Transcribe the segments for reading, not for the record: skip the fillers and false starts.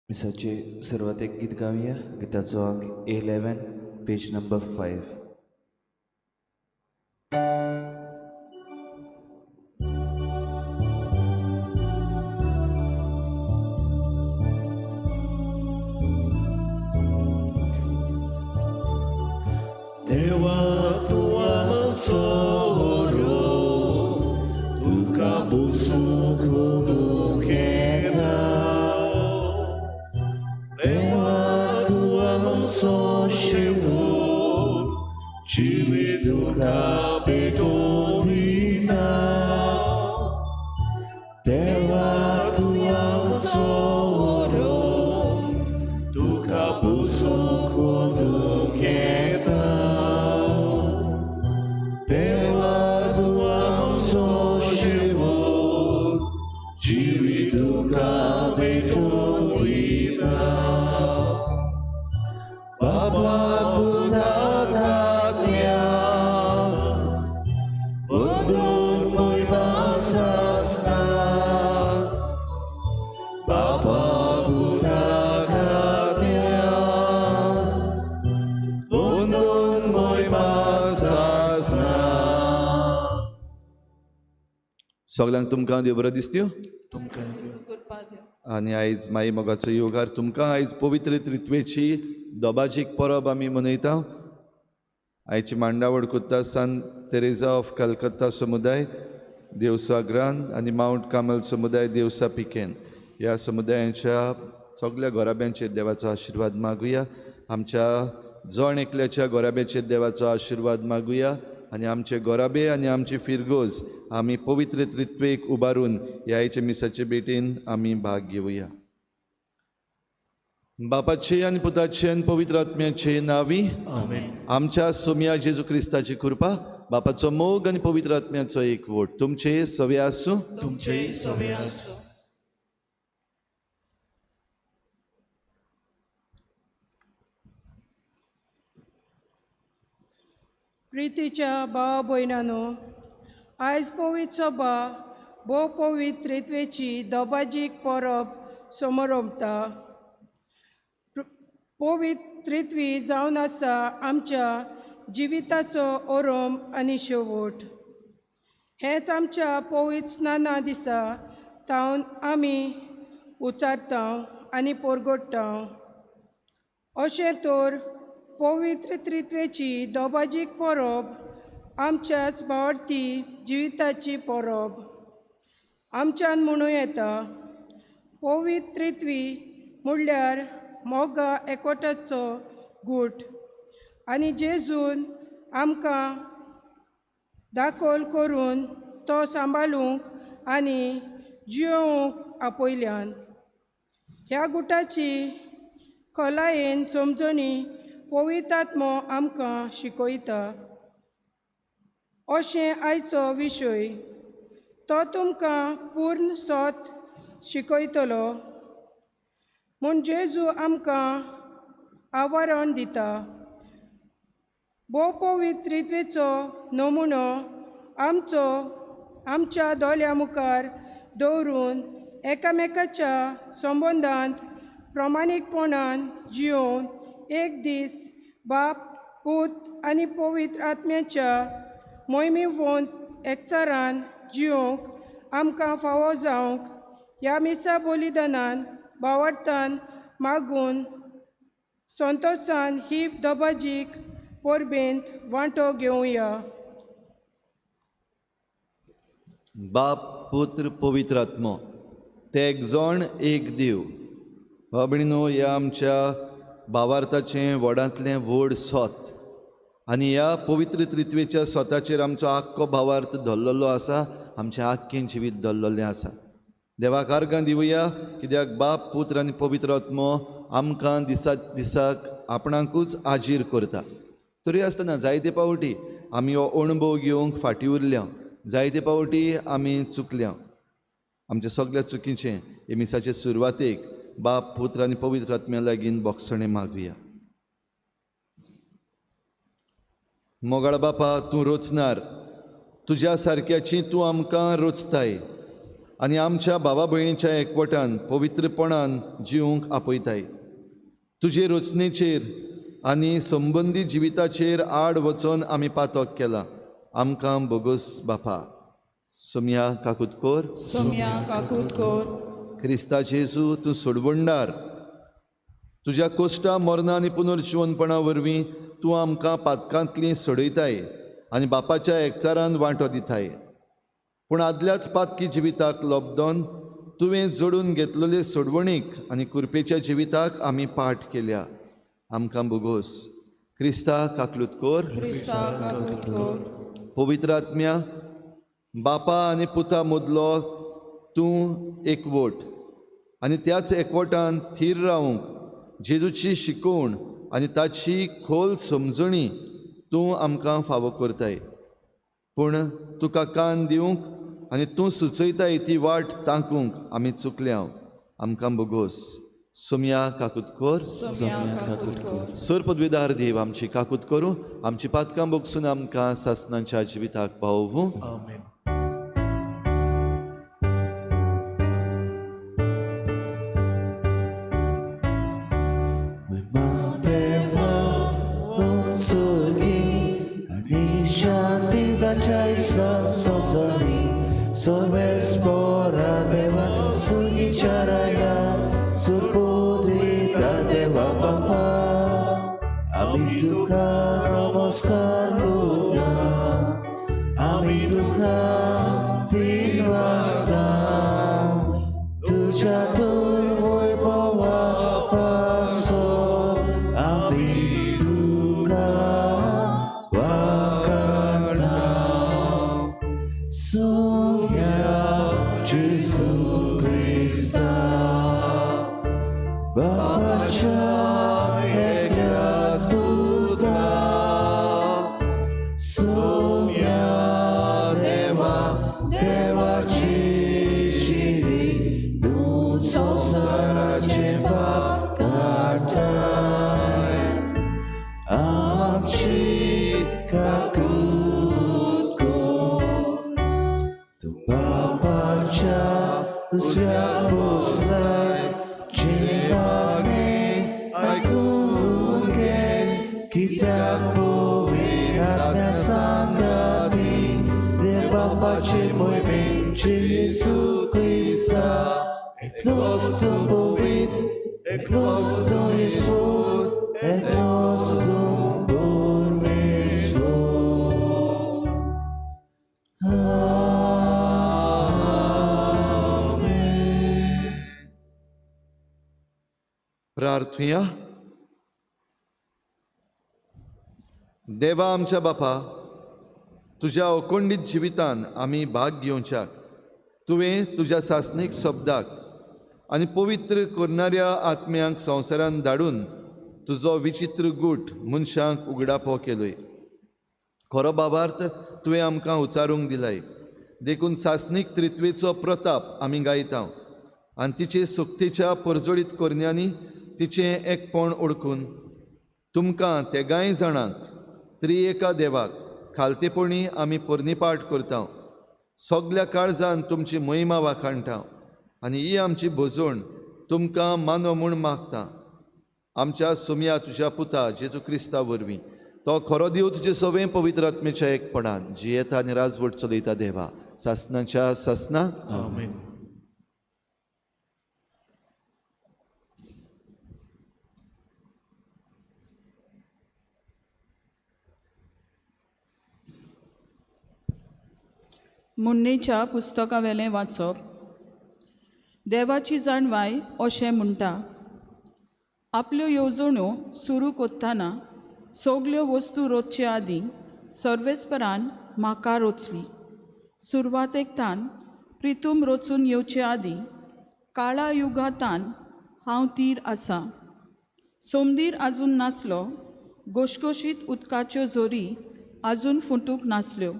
मिसाचे सुरवातेक गीत गावया. गिताचो अंक 11, पेज नंबर 5. देवा तूं आमचो तुका पुसूंक दुखेता. देवा तूं आमचो शेवट जिवीत तुका भेटोवन दिता. देवा तूं आमचो तुका पुसूंक दुखेता. देवा तूं आमचो शेवट जिवीत तुका भेटोवन दिता. बाबा पुताक आत्म्या वंदून मोहिमा सासना. बाबा पुताक आत्म्या वंदून मोहिमा सासना. सगल्यांक तुमकां देव बरो दिसत्यो. तुमकां आनी आयज माई मोगाचो येवकार तुमकां. आयज पवित्र त्रित्वेची दोबाजीक परब आमी मनयता. आयची मांडावळ करता सान तेरेजा ऑफ कलकत्ता समुदाय देवसा ग्रांद आनी मावंट कामल समुदाय देवसा पिकेन ह्या समुदायांच्या सगल्या घराब्यांचेर देवाचो आशिर्वाद मागुया. आमच्या जण एकल्याच्या घराब्याचेर देवाचो आशिर्वाद मागुया आनी आमचे घराबे आनी आमची फिरगोज आमी पवित्र त्रित्वेक उबारून ह्या आयच्या मिसाचे भेटीन आमी भाग घेवया. बापाचे आनी पुताचे आनी पवित्र आत्म्याचे नांवी आमेन. आमच्या सोमया जेजू क्रिस्ताची कृपा, बापाचो मोग आनी पवित्र आत्म्याचो एकवट तुमचे सवे आसूं. तुमचे सवे आसूं. प्रितीच्या भाव भयणानो, आयज पवित्र सभा भोव पवित्र त्रित्वेची दोबाजीक परब समरंभता. पवित्र त्रित्वी जावन आसा आमच्या जिविताचो ओरोम आनी शेवट. हेंच आमच्या पवित्र स्नाना दिसा तावन आमी उचारता आनी परगट्टा. अशें तर पवित्र त्रित्वेची दोबाजीक परब आमच्याच भावार्थी जिविताची परब आमच्यान म्हणूं येता. पवित्र त्रित्वी म्हणल्यार मोगा एकवटाचो गूट आनी जेजून आमकां दाखल करून तो सांबाळूंक आनी जियोवंक आपयल्यान. ह्या गुटाची खोलायेन समजणी पवित्र आत्मो आमकां शिकयता. अशें आयचो विशय तो तुमकां पूर्ण सोत शिकयतलो म्हूण जेजू आमकां आवरण दिता. भोव पवित्र त्रित्वेचो नमुनो आमचो आमच्या दोळ्या मुखार दवरून एकामेकाच्या संबंदांत प्रमाणीकपणान जियोवन एक दीस बाप पूत आनी पवित्र आत्म्याच्या मोहिमेवंत एकचारान जियोवंक आमकां फावो जावंक ह्या मिसा बलिदानान भावार्थान मागून संतोशान ही दबाजीक परबेंत वांटो घेवया. बाप पुत्र पवित्र आत्मो ते एक जण एक देव. भाव भयणीनो, ह्या आमच्या भावार्थाचें व्हडांतलें व्हड सोत आनी ह्या पवित्र त्रित्वेच्या सोताचेर आमचो आख्खो भावार्थ धरलेलो आसा, आमचें आख्खें जिवीत धरलेलें आसा. देवाक आर्गां दिवया कित्याक बाप पुत्र आनी पवित्र आत्मो आमकां दिसा दिसाक आपणाकूच आजीर करता. तरी आसतना जायते पावटी आमी हो अणभव घेवंक फाटीं उरल्या, जायते पावटी आमी चुकल्या. आमच्या सगल्या चुकीचें हे मिसाचे सुरवातेक बाप पुत्र आनी पवित्र आत्म्या लागीं बोगसणें मागुया. मोगाळ बापा, तूं रोचणार, तुज्या सारक्याची तूं आमकां रोचताय. आनी आमच्या भावा भयणीच्या एकवटान पवित्रपणान जिवंक आपयताय. तुजे रचनेचेर आनी संबंदी जिविताचेर आड वचोन आमी पातक केला. आमकां बोगोस बापा. सोमया काकूत कोर. सोमया काकूत कोर. क्रिस्ता जेजू तूं सोडवणदार. तुज्या कोश्टा मरणां आनी पुनर्जिवनपणा वरवीं तूं आमकां पातकांतली सोडयताय आनी बापाच्या एकचारान वांटो दिताय. पूण आदल्याच पातकी जिविताक लब्दोन तुवें जोडून घेतलेले सोडवणीक आनी कुरपेच्या जिविताक आमी पाठ केल्या. आमकां बोगोस. क्रिस्ता काकलूत कोर. क्रिस्ता काकूत कोर. पवित्र आत्म्या, बापा आनी पुता मदलो तूं एकवट आनी त्याच एकवटान थीर रावंक जेजूची शिकोवण आनी ताची खोल समजणी तूं आमकां फावो करताय. पूण तुका कान दिवंक आनी तूं सुचयताय ती वाट तांकूंक आमी चुकल्या. आमकां बोगोस. सोमया काकूत कोर. सोमया काकूत कोर. सर पदवीदार देव आमची काकूत करूं, आमची पातकां बोगसून आमकां सासनाच्या जिविताक पावोवूं. आमेन. प्रार्थुया. देवा आमच्या बापा, तुज्या अखंडीत जिवितान आमी भाग घेवच्याक तुवें तुज्या सासणीक शब्दाक आनी पवित्र करणाऱ्या आत्म्यांक संवसारान धाडून तुजो विचित्र गूट मनशांक उगडापो केलोय. खरो बाबार्थ तुवें आमकां उचारूंक दिलाय. देखून सासणीक त्रित्वेचो प्रताप आमी गायता आनी तिचे सक्तीच्या परजळीत करण्यांनी तिचें एकपण ओळखून तुमकां तेगांय जाणांक त्रिएका देवाक खालतेपणी आमी पोरणीपाठ करता. सगल्या काळजान तुमची महिमा वाखाणटा आनी ही आमची भोजवण तुमकां मानो म्हूण मागता. आमच्या सुमया तुज्या पुता जेजू क्रिस्ता वरवीं तो खरो देव तुजे सवें पवित्र आत्मेच्या एकपणान जियेता आनी राजवट चलयता देवा सासनाच्या सासना. आमेन. मुन्नेच्या पुस्तकावेलें वाचप. देवाची जाणवाय अशें म्हणटा, आपल्यो येवजण्यो सुरू करतना सगल्यो वस्तू रोचचे आदीं सर्वेस्परान म्हाका रोचली. सुरवातेक तान प्रितूम रोचून येवचे आदीं काळा युगातान हांव तीर आसा. सोमदीर आजून नासलो, गोशगोशीत उदकाच्यो जोरी आजून फुटूंक नासल्यो,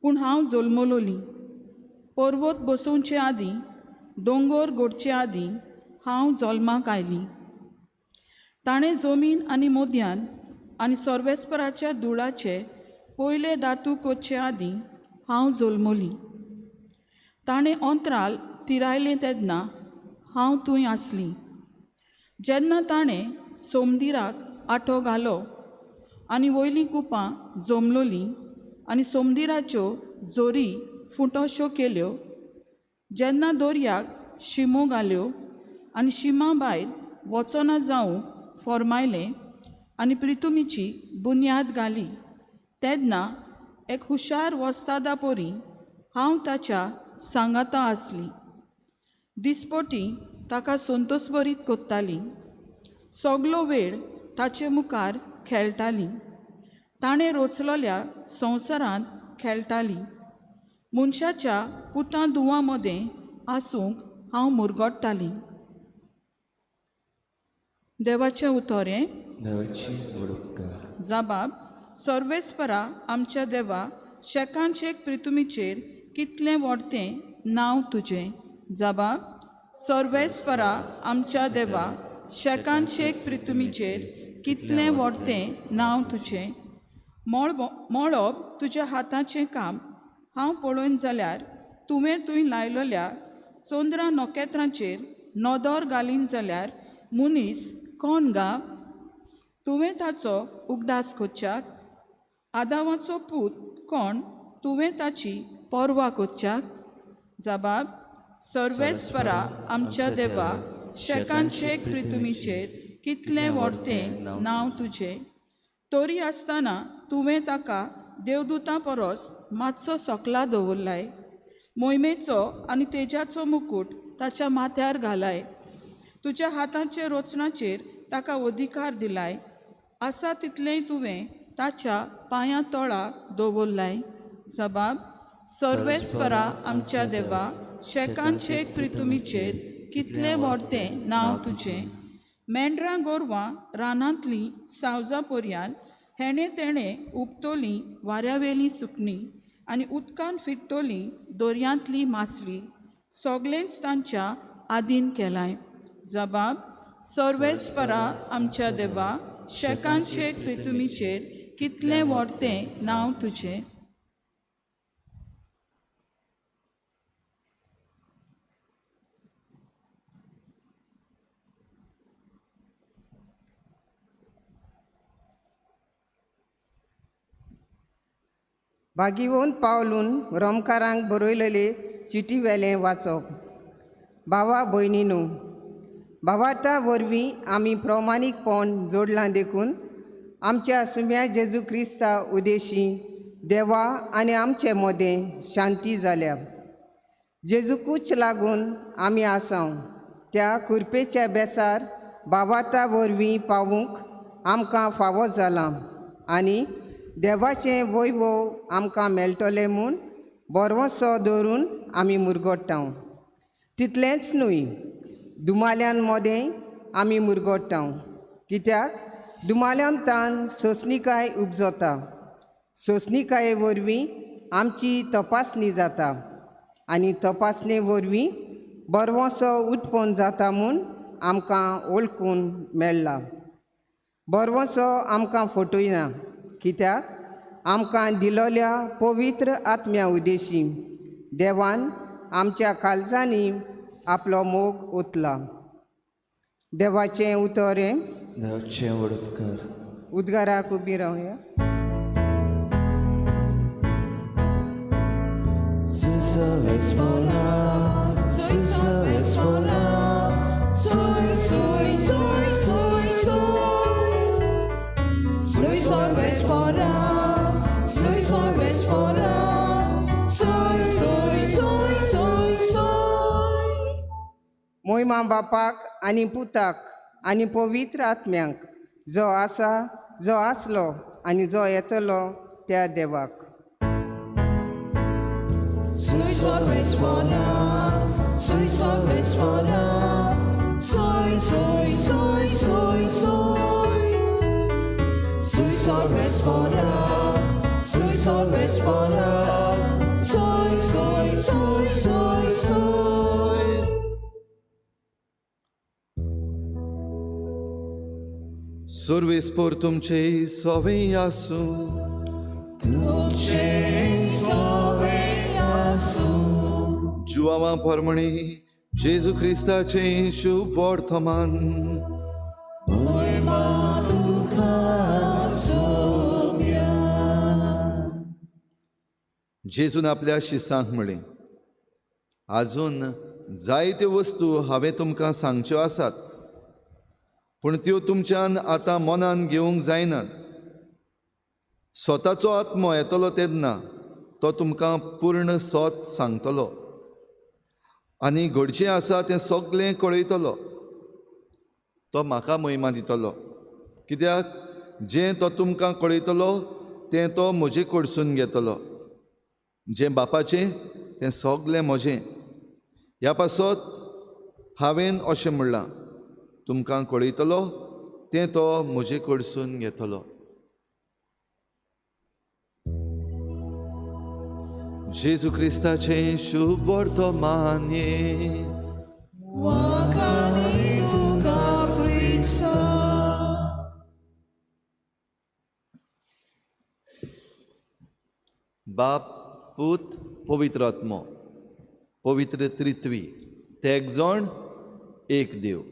पूण हांव जल्मलोली. पर्वत बसोवचे आदीं, दोंगोर घडचे आदीं हांव जल्माक आयली. ताणें जमीन आनी मोदयान आनी सर्वेस्पराच्या धुळाचे पयले दातू करचे आदीं हांव जल्मली. ताणें अंतराल तिरायलें तेन्ना हांव थंय आसली. जेन्ना ताणें सोमदिराक आठो घालो आनी वयलीं कुपां जमलोलीं आनी सोमदिराच्यो जोरी फुटोश्यो केल्यो, जेन्ना दर्याक शिमो घाल्यो आनी शिमा भायर वचना जावंक फॉर्मायलें आनी प्रितुमीची बुन्याद घाली, तेन्ना एक हुशार वस्तादा परी हांव ताच्या सांगाता आसली. दिसपटी ताका संतोशभरीत कोत्ताली, सगलो वेळ ताचे मुखार खेळटाली, ताणें रोचलोल्या संवसारांत खेळटाली. मनशाच्या पुतां धुवां मदें आसूंक हांव मुरगोट्टाली. देवाचें उतर हें. देवाची व्हड उपकार. जबाब सर्वेस्परा आमच्या देवा, शेकान शेक प्रितुमीचेर कितलें व्हडतें नांव तुजें. जबाब सर्वेस्परा आमच्या देवा, शेकान शेक प्रितुमीचेर कितलें व्हडतें नांव तुजें. मळब तुज्या हाताचें काम हांव पळोवन जाल्यार, तुवें थंय लायलोल्या चंद्रा नखेत्रांचेर नदर घालीन जाल्यार मनीस कोण गा? तुवें ताचो उगडास कोच्च्याक? आदावाचो पूत कोण तुवें ताची पर्वा कोच्च्याक? जबाब सर्वेस्परा आमच्या देवा, शेकान शेक प्रितुमीचेर कितलें व्हडतें नांव तुजें. तरी आसतना तुवें ताका देवदूतां परस मातसो सकला दवरलाय, मोहिमेचो आनी तेजाचो मुकूट ताच्या माथ्यार घालाय, तुज्या हाताचे रचनाचेर ताका अधिकार दिलाय, आसा तितलेंय तुवें ताच्या पांयां तोळा दवरलाय. जबाब सर्वेस्परा आमच्या देवा, शेकान शेक प्रितुमीचेर कितलें व्हडतें नांव तुजें. मेंढरां गोरवां रानांतलीं सावजां पर्यान हेणें तेणें उपतोलीं वाऱ्यावेलीं सुकणीं आनी उदकान फिरतोलीं दर्यांतली मासली, सगळेंच तांच्या आदीन केलाय. जबाब सर्वेस्परा आमच्या देवा, शेकान शेक प्रितुमीचेर कितलें व्हडतें नांव तुजें. भागीवंत पावलून रोमकारांक बरयलेले चिटी वेलें वाचप. भावा भयणीनू, भावार्था वरवीं आमी प्रमाणीकपण जोडलां देखून आमच्या सुम्या जेजू क्रिस्ता उदेशी देवा आनी आमचे मदें शांती जाल्या. जेजूकूच लागून आमी आसाव त्या कुरपेच्या बेसार भावार्था वरवीं पावूंक आमकां फावो जालां आनी देवाचें वैभव आमकां मेळटलें म्हूण बरवसो दवरून आमी मुरगोट्टाव. तितलेंच न्हय, दुमाल्यान मदें आमी मुरगोट्टाव, कित्याक दुमाल्यान तान सोंसणीकाय उपजता, सोंसणीकाये वरवीं आमची तपासणी जाता आनी तपासणे वरवीं बरवसो उत्पन्न जाता म्हूण आमकां वळखून मेळ्ळा. बरवसो आमकां फटयना, कित्याक आमकां दिलोल्या पवित्र आत्म्या उदेशी देवान आमच्या काळजांनी आपलो मोग ओतला. देवाचें उतर हें. देवाचें व्हड उपकार. उद्गाराक उबी रावया. मोहिमा बापाक आनी पुताक आनी पवित्र आत्म्यांक, जो आसा, जो आसलो आनी जो येतलो त्या देवाक. सर्वेस्पर तुमचे सवे आसूं. तुमचे सवे आसूं. जुवांवा परमणी जेजू क्रिस्ताचें शुभ वर्तमान. जेजून आपल्या शिसांक म्हळें, आजून जायत्यो वस्तू हांवें तुमकां सांगच्यो आसात, पूण त्यो तुमच्यान आतां मनान घेवंक जायनात. स्वताचो आत्मो येतलो तेन्ना तो तुमकां पूर्ण सत सांगतलो आनी घडचें आसा तें सगळें कळयतलो. तो म्हाका महिमा दितलो, कित्याक जें तो तुमकां कळयतलो तें तो म्हजे कडसून घेतलो. जें बापाचें तें सगळें म्हजें. ह्या पासत हांवें अशें म्हणलां, तुमकां कळयतलो तें तो म्हजे कडसून घेतलो. जेजू क्रिस्ताचें शुभ वर्तमान. बाप, पूत, पवित्र आत्मो, पवित्र त्रित्वी, तेग जण एक देव.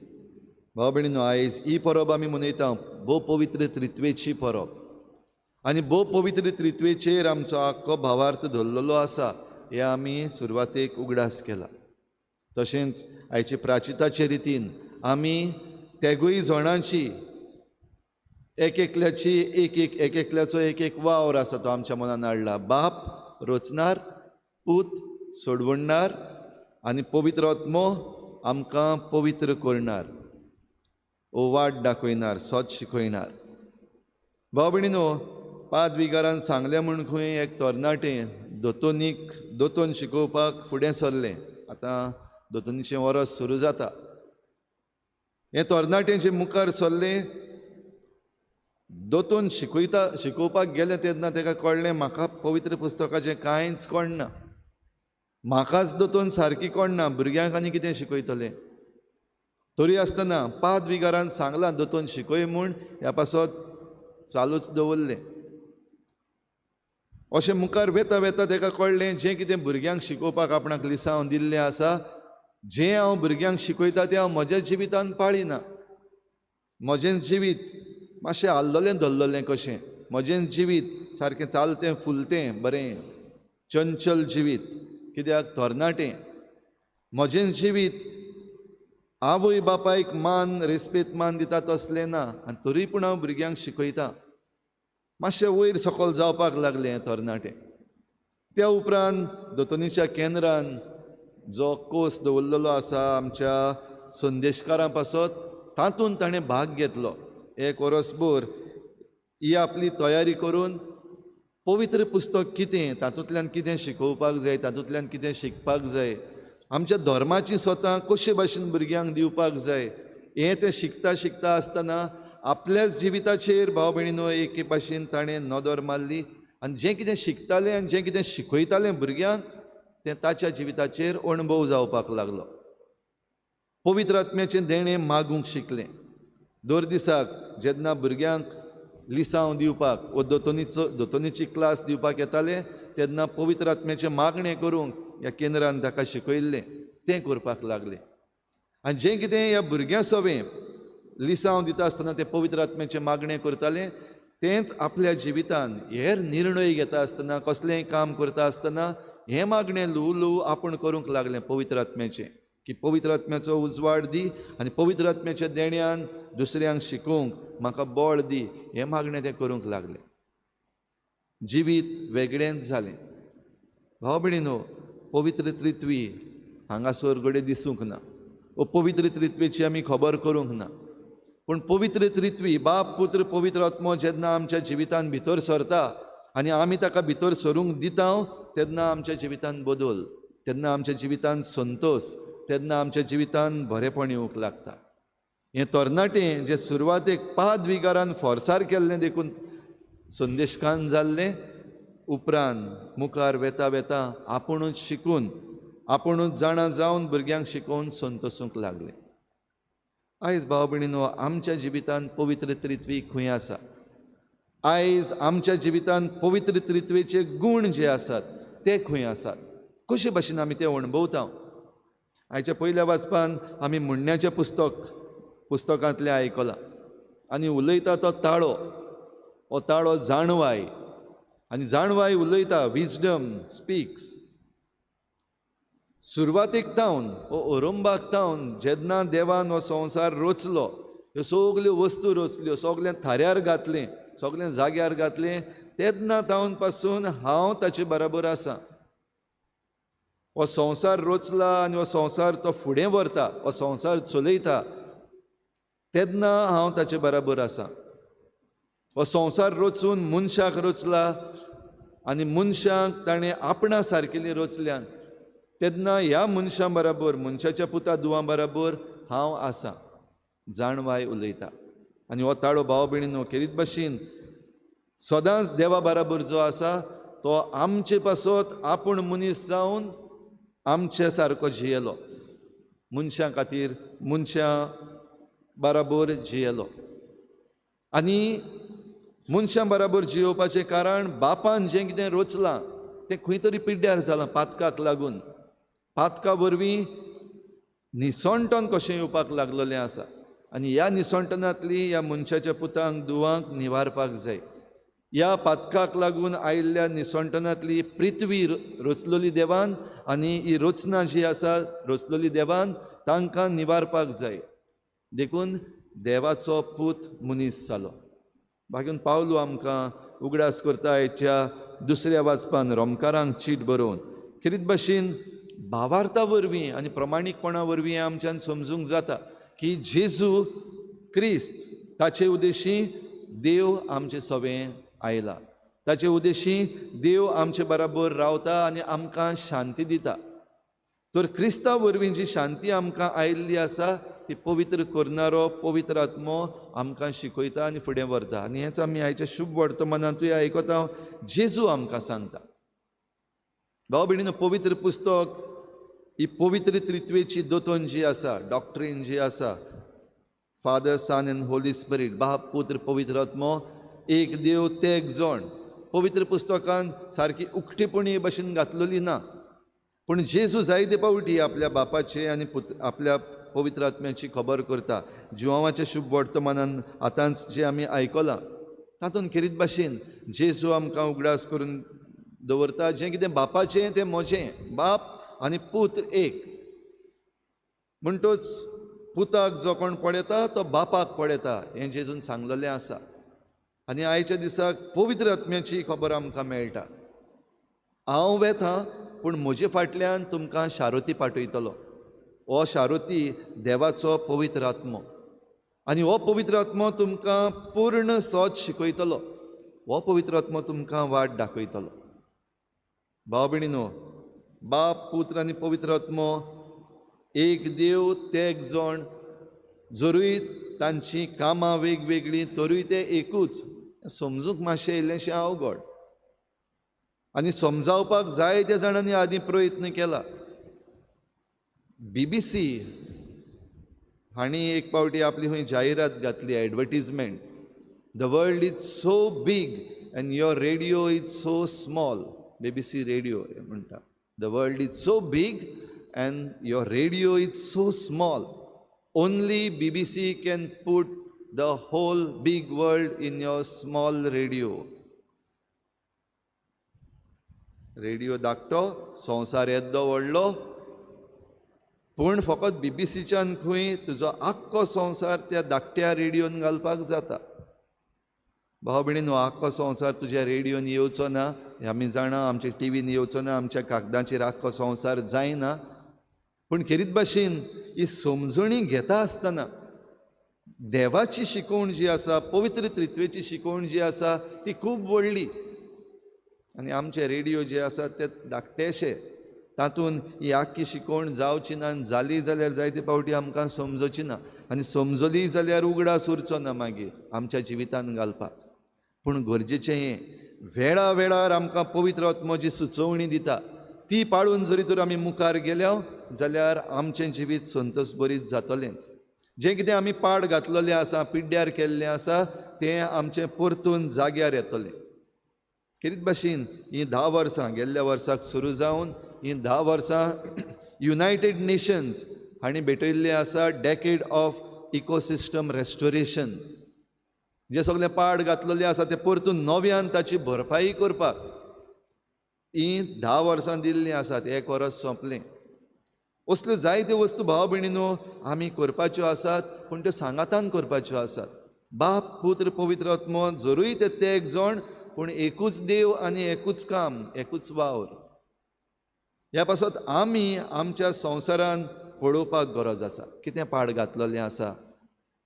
भाव भयणीनो, आयज ही परब आमी मनयता, भोव पवित्र त्रित्वेची परब. आनी भोव पवित्र त्रित्वेचेर आमचो आख्खो भावार्थ धरलेलो आसा हें आमी सुरवातेक उगडास केला. तशेंच आयचे प्राचिताचे रितीन आमी तेगूय जणांची एक एकल्याची एक एक एक एकल्याचो एक एक वावर आसा तो आमच्या मनान हाडला. बाप रचणार, पूत सोडवणणार आनी पवित्र आत्मो आमकां पवित्र करणार, ओ वाट दाखयणार, सत शिकयणार. भाव भयणीनो, पादविगारान सांगलें म्हूण खंय एक तरणाटें दोतोनीक दोतोन शिकोवपाक फुडें सरलें. आतां दोतोनीचें वरस सुरू जाता. हें तरणाटें जें मुखार सरलें, दोतोन शिकयता शिकोवपाक गेलें तेन्ना ताका कळ्ळें म्हाका पवित्र पुस्तकाचें कांयच कळना, म्हाकाच दोतोन सारकी कळना, भुरग्यांक आनी कितें शिकयतलें. तरी आसतना पादविगारान सांगलां दोतोन शिकय म्हूण, ह्या पासत चालूच दवरलें. अशें मुखार वेता वेता ताका कळ्ळें जें कितें भुरग्यांक शिकोवपाक आपणाक लिसांव दिल्लें आसा, जें हांव भुरग्यांक शिकयता तें हांव म्हज्या जिवितान पाळिना. म्हजें जिवीत मातशें आल्लोलें धरलेलें कशें, म्हजें जिवीत सारकें चालतें फुलतें बरें चंचल जिवीत, कित्याक तरणाटें. म्हजें जिवीत आवय बापायक मान रेस्पेद मान दिता तसलें ना, आनी तरी पूण हांव भुरग्यांक शिकयता. मातशें वयर सकयल जावपाक लागलें हें तरणाटें. त्या उपरांत दोतोनीच्या केंद्रान जो कोर्स दवरलेलो आसा आमच्या संदेशकारां पासत, तातूंत ताणें भाग घेतलो. एक वरसभर ही आपली तयारी करून पवित्र पुस्तक कितें, तातूंतल्यान कितें शिकोवपाक जाय, तातूंतल्यान कितें शिकपाक जाय, आमच्या धर्माची स्वता कशे भाशेन भुरग्यांक दिवपाक जाय, हें तें शिकता शिकता आसतना आपल्याच जिविताचेर भाव भयणीनो एके भाशेन ताणें नदर मारली आनी जें कितें शिकतालें आनी जें कितें शिकयतालें भुरग्यांक तें ताच्या जिविताचेर अणभव जावपाक लागलो. पवित्र आत्म्याचें देणें मागूंक शिकलें. दर दिसाक जेन्ना भुरग्यांक लिसांव दिवपाक वो दोतोनीची क्लास दिवपाक येताले तेन्ना पवित्र आत्म्याचें मागणें करूंक ह्या केंद्रान ताका शिकयल्लें तें करपाक लागलें. आनी जें कितें ह्या भुरग्यां सवें लिसांव दिता आसतना तें पवित्र आत्म्याचें मागणें करतालें तेंच आपल्या जिवितान हेर निर्णय घेता आसतना, कसलेंय काम करता आसतना हें मागणें ल्हवू ल्हवू आपूण करूंक लागलें पवित्र आत्म्याचें, की पवित्र आत्म्याचो उजवाड दी आनी पवित्र आत्म्याच्या देण्यान दुसऱ्यांक शिकोवंक म्हाका बळ दी, हें मागणें तें करूंक लागलें. जिवीत वेगळेंच जालें. भाव भयणीनो, पवित्र त्रित्वी हांगासर घडये दिसूंक ना, वो पवित्र त्रित्वेची आमी खबर करूंक ना, पूण पवित्र त्रित्वी बाप पुत्र पवित्र आत्मो जेन्ना आमच्या जिवितान भितर सरता आनी आमी ताका भितर सरूंक दिता तेन्ना आमच्या जिवितान बदल, तेन्ना आमच्या जिवितान संतोष, तेन्ना आमच्या जिवितान बरेपण येवंक लागता. हें तरणाटें जें सुरवातेक पादविगारान फोर्सार केल्लें देखून संदेशकान जाल्लें, उपरांत मुखार वेता वेता आपुणूच शिकून आपुणूच जाणा जावन भुरग्यांक शिकोवन संतोसूंक लागलें. आयज भाव भयणीनो, आमच्या जिवितान पवित्र त्रित्वी खंय आसा? आयज आमच्या जिवितान पवित्र त्रित्वेचे गूण जे आसात ते खंय आसात? कशे भाशेन आमी तें अणभवता. आयच्या पयल्या वाचपान आमी म्हणण्याचें पुस्तकांतलें आयकलां आनी उलयता तो ताळो, हो ताळो जाणवाय, आनी जाणवाय उलयता, विजडम स्पीक्स. सुरवातेक तावन हो अरंभाक तावन जेन्ना देवान हो संवसार रचलो, ह्यो सगल्यो वस्तू रचल्यो, सगळें थाऱ्यार घातलें, सगळें जाग्यार घातलें, तेन्ना तावन पासून हांव ताचे बराबर आसा. हो संवसार रचला आनी हो संवसार तो फुडें व्हरता, हो संवसार चलयता, तेन्ना हांव ताचे बराबर आसा. हो संवसार रचून मनशाक रचला आनी मनशांक ताणें आपणा सारकेली रचल्यान, तेन्ना ह्या मनशां बराबर, मनशाच्या पुता दुवां बराबर हांव आसा. जाणवाय उलयता. आनी हो ताळो भाव भयणीनो खेरीत भाशेन सदांच देवा बराबर जो आसा तो आमचे पासत आपूण मनीस जावन आमचे सारको जियेलो, मनशां खातीर मनशां बराबर जियेलो. आनी मनशां बराबर जियोवपाचें कारण बापान जें कितें रचलां तें खंय तरी पिड्ड्यार जालां पातकाक लागून. पातका वरवीं निसणटन कशें येवपाक लागलेलें आसा आनी ह्या निसणटनांतली ह्या मनशाच्या पुतांक दुवांक निवारपाक जाय. ह्या पातकाक लागून आयिल्ल्या निसणटनांतली पृथ्वी रचलेली देवान आनी ही रचना जी आसा रचलेली देवान तांकां निवारपाक जाय. देखून देवाचो पूत मनीस जालो. बागून पावलो आमकां उगडास करता आयच्या दुसऱ्या वाचपान रोमकारांक चीट बरोवन खेरीत भाशेन भावार्था वरवीं आनी प्रमाणीकपणा वरवीं आमच्यान समजूंक जाता की जेजू क्रिस्त ताचे उद्देशी देव आमचे सवें आयला, ताचे उद्देशी देव आमचे बराबर रावता आनी आमकां शांती दिता. तर क्रिस्ता वरवीं जी शांती आमकां आयिल्ली आसा ती पवित्र करणारो पवित्र आत्मो आमकां शिकयता आनी फुडें व्हरता. आनी हेंच आमी आयच्या शुभ वर्तमानांतूय आयकता, जेजू आमकां सांगता. भाव भयणीनो, पवित्र पुस्तक ही पवित्र त्रित्वेची दोतोन जी आसा, डॉक्ट्रीन जी आसा, Father Son and Holy Spirit, बाप पुत्र पवित्र आत्मो एक देव ते एक जण, पवित्र पुस्तकान सारकी उक्तेपणी भशेन घातलेली ना. पूण जेजू जायते पावटी आपल्या बापाचे आनी आपल्या पवित्र आत्म्याची खबर करता. जुवांवाच्या शुभ वर्तमानान आतांच जें आमी आयकलां तातूंत खेरीत भाशेन जेजू आमकां उगडास करून दवरता, जें कितें बापाचें तें म्हजें, बाप आनी पूत एक. म्हणटच पुताक जो कोण पळयता तो बापाक पळयता हें जेजून सांगलेलें आसा. आनी आयच्या दिसाक पवित्र आत्म्याची खबर आमकां मेळटा. हांव वेता पूण म्हजे फाटल्यान तुमकां शारोती पाठयतलो. हो शारोती देवाचो पवित्र आत्मो आनी हो पवित्र आत्मो तुमकां पूर्ण सत शिकयतलो, हो पवित्र आत्मो तुमकां वाट दाखयतलो. भाव भयणीनो, बाप पुत्र आनी पवित्र आत्मो एक देव ते एक जण, जरूय तांची कामां वेगवेगळीं तरूय ते एकूच. समजूंक मातशें इल्लेंशें अवघड आनी समजावपाक जायत्या जाणांनी आदीं प्रयत्न केला. BBC हांणी एक पावटी आपली खंय जाहिरात घातली, advertisement, the world is so big and your radio is so small. BBC radio म्हणटा, the world is so big and your radio is so small, only BBC can put the whole big world in your small radio. Radio धाकटो, संवसार येद्दो व्हडलो, पूण फकत बीबीसीच्यान खंय तुजो आख्खो संवसार त्या धाकट्या रेडियोन घालपाक जाता. भाव भयणीनो, आख्खो संवसार तुज्या रेडियोन येवचो ना हें आमी जाणा, आमच्या टिवीन येवचो ना, आमच्या कागदांचेर आख्खो संवसार जायना. पूण खेरीत भाशेन ही समजणी घेता आसतना देवाची शिकवण जी आसा, पवित्र त्रित्वेची शिकवण जी आसा ती खूब व्हडली. आनी आमचे रेडियो जे आसा ते धाकटेशे, तातूंत ही आख्खी शिकवण जावची ना, आनी जाली जाल्यार जायते पावटी आमकां समजची ना, आनी समजली जाल्यार उगडास उरचो ना मागीर आमच्या जिवितान घालपाक. पूण गरजेचें हें, वेळा वेळार आमकां पवित्र आत्मो जी सुचोवणी दिता ती पाळून जरी तर आमी मुखार गेल्या जाल्यार आमचें जिवीत संतोष बरीत जातलेंच. जें कितें आमी पाड घातलेलें आसा, पिड्ड्यार केल्लें आसा, तें आमचें परतून जाग्यार येतलें. खेरीत भाशेन हीं 10 वर्सां गेल्ल्या वर्साक सुरू जावन हीं 10 वर्सां युनायटेड नेशन्स हांणी भेटयल्लें आसा, डेकेड ऑफ इकोसिस्टम रेस्टोरेशन. जे सगळें पाड घातलेलें आसा तें परतून नव्यान ताची भरपाई करपाक हीं 10 वर्सां दिल्लीं आसात. एक वर्स सोंपलें. असल्यो जायत्यो वस्तू भाव भयणीनो आमी करपाच्यो आसात, पूण त्यो सांगातान करपाच्यो आसात. बाप, पुत्र, पवित्र आत्मो जरूय ते एक जण, पूण एकूच देव आनी एकूच काम, एकूच वावर. ह्या पासत आमी आमच्या संवसारान पळोवपाक गरज आसा, कितें पाड घातलेलें आसा,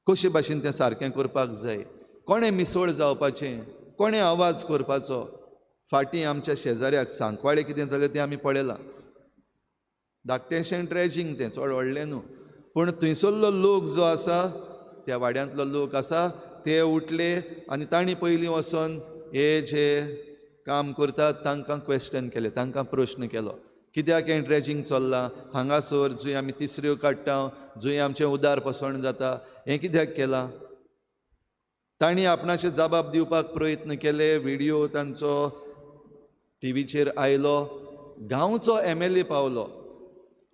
कशे भाशेन तें सारकें करपाक जाय, कोणें मिसळ जावपाचें, कोणें आवाज करपाचो. फाटीं आमच्या शेजाऱ्याक सांकवाळे कितें जालें तें आमी पळयलां. धाकटेंशें ट्रेजींग तें चड व्हडलें न्हू, पूण थंयसरलो लोक जो आसा, त्या वाड्यांतलो लोक आसा, ते उठले आनी तांणी पयलीं वचोन हे जे काम करतात तांकां क्वेश्चन केलें, तांकां प्रश्न केलो, कित्याक हें ड्रेजींग चल्लां हांगासर, जंय आमी तिसऱ्यो काडटा, जंय आमचें उदार पसण जाता, हें कित्याक केलां. तांणी आपणाचे जबाब दिवपाक प्रयत्न केले. व्हिडियो तांचो टीव्हीचेर आयलो. गांवचो MLA पावलो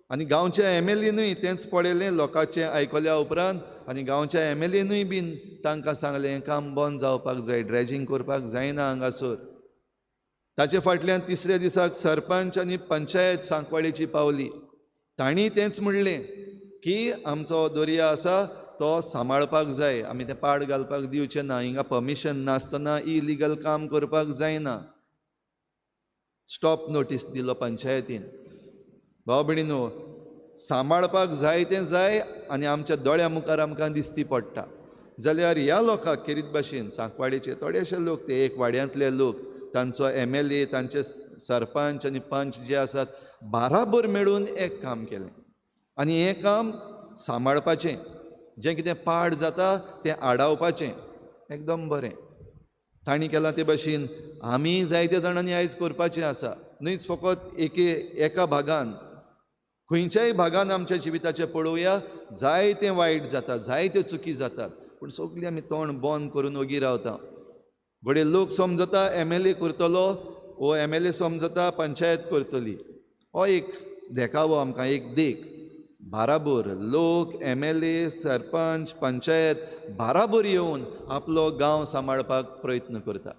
आनी गांवच्या MLA तेंच पळयलें लोकांचें आयकल्या उपरांत, आनी गांवच्या MLA बीन तांकां सांगलें हें काम बंद जावपाक जाय, ड्रेजींग करपाक जायना हांगासर. ताचे फाटल्यान तिसऱ्या दिसाक सरपंच आनी पंचायत सांकवाळेची पावली. तांणी तेंच म्हणलें की आमचो दर्या आसा तो सांबाळपाक जाय, आमी तें पाड घालपाक दिवचें ना, हिंगा परमिशन नासतना इलिगल काम करपाक जायना. स्टॉप नोटीस दिलो पंचायतीन. भाव भयणीनो, सांबाळपाक जाय तें जाय आनी आमच्या दोळ्या मुखार आमकां दिसती पडटा. जाल्यार ह्या लोकांक खेरीत भाशेन सांकवाळेचे थोडेशे लोक, ते एक वाड्यांतले लोक, तांचो MLA, तांचे सरपंच आनी पंच जे आसात, बाराबर मेळून एक काम केलें. आनी हें काम सांबाळपाचें, जें कितें पाड जाता तें आडावपाचें, एकदम बरें तांणी केलां. ते भाशेन आमी जायत्या जाणांनी आयज करपाचें आसा, न्हयच फकत एका भागान, खंयच्याय भागान आमच्या जिविताचें पळोवया, जायतें वायट जाता, जायत्यो चुकी जातात, पूण सगळीं आमी तोंड बंद करून ओगी रावता. घडये लोक समजता MLA करतलो, वो MLA समजता पंचायत करतली. हो एक देखावो आमकां, एक देख. बाराबर लोक, MLA, sarpanch, panchayat बाराबर येवन आपलो गांव सांबाळपाक प्रयत्न करता.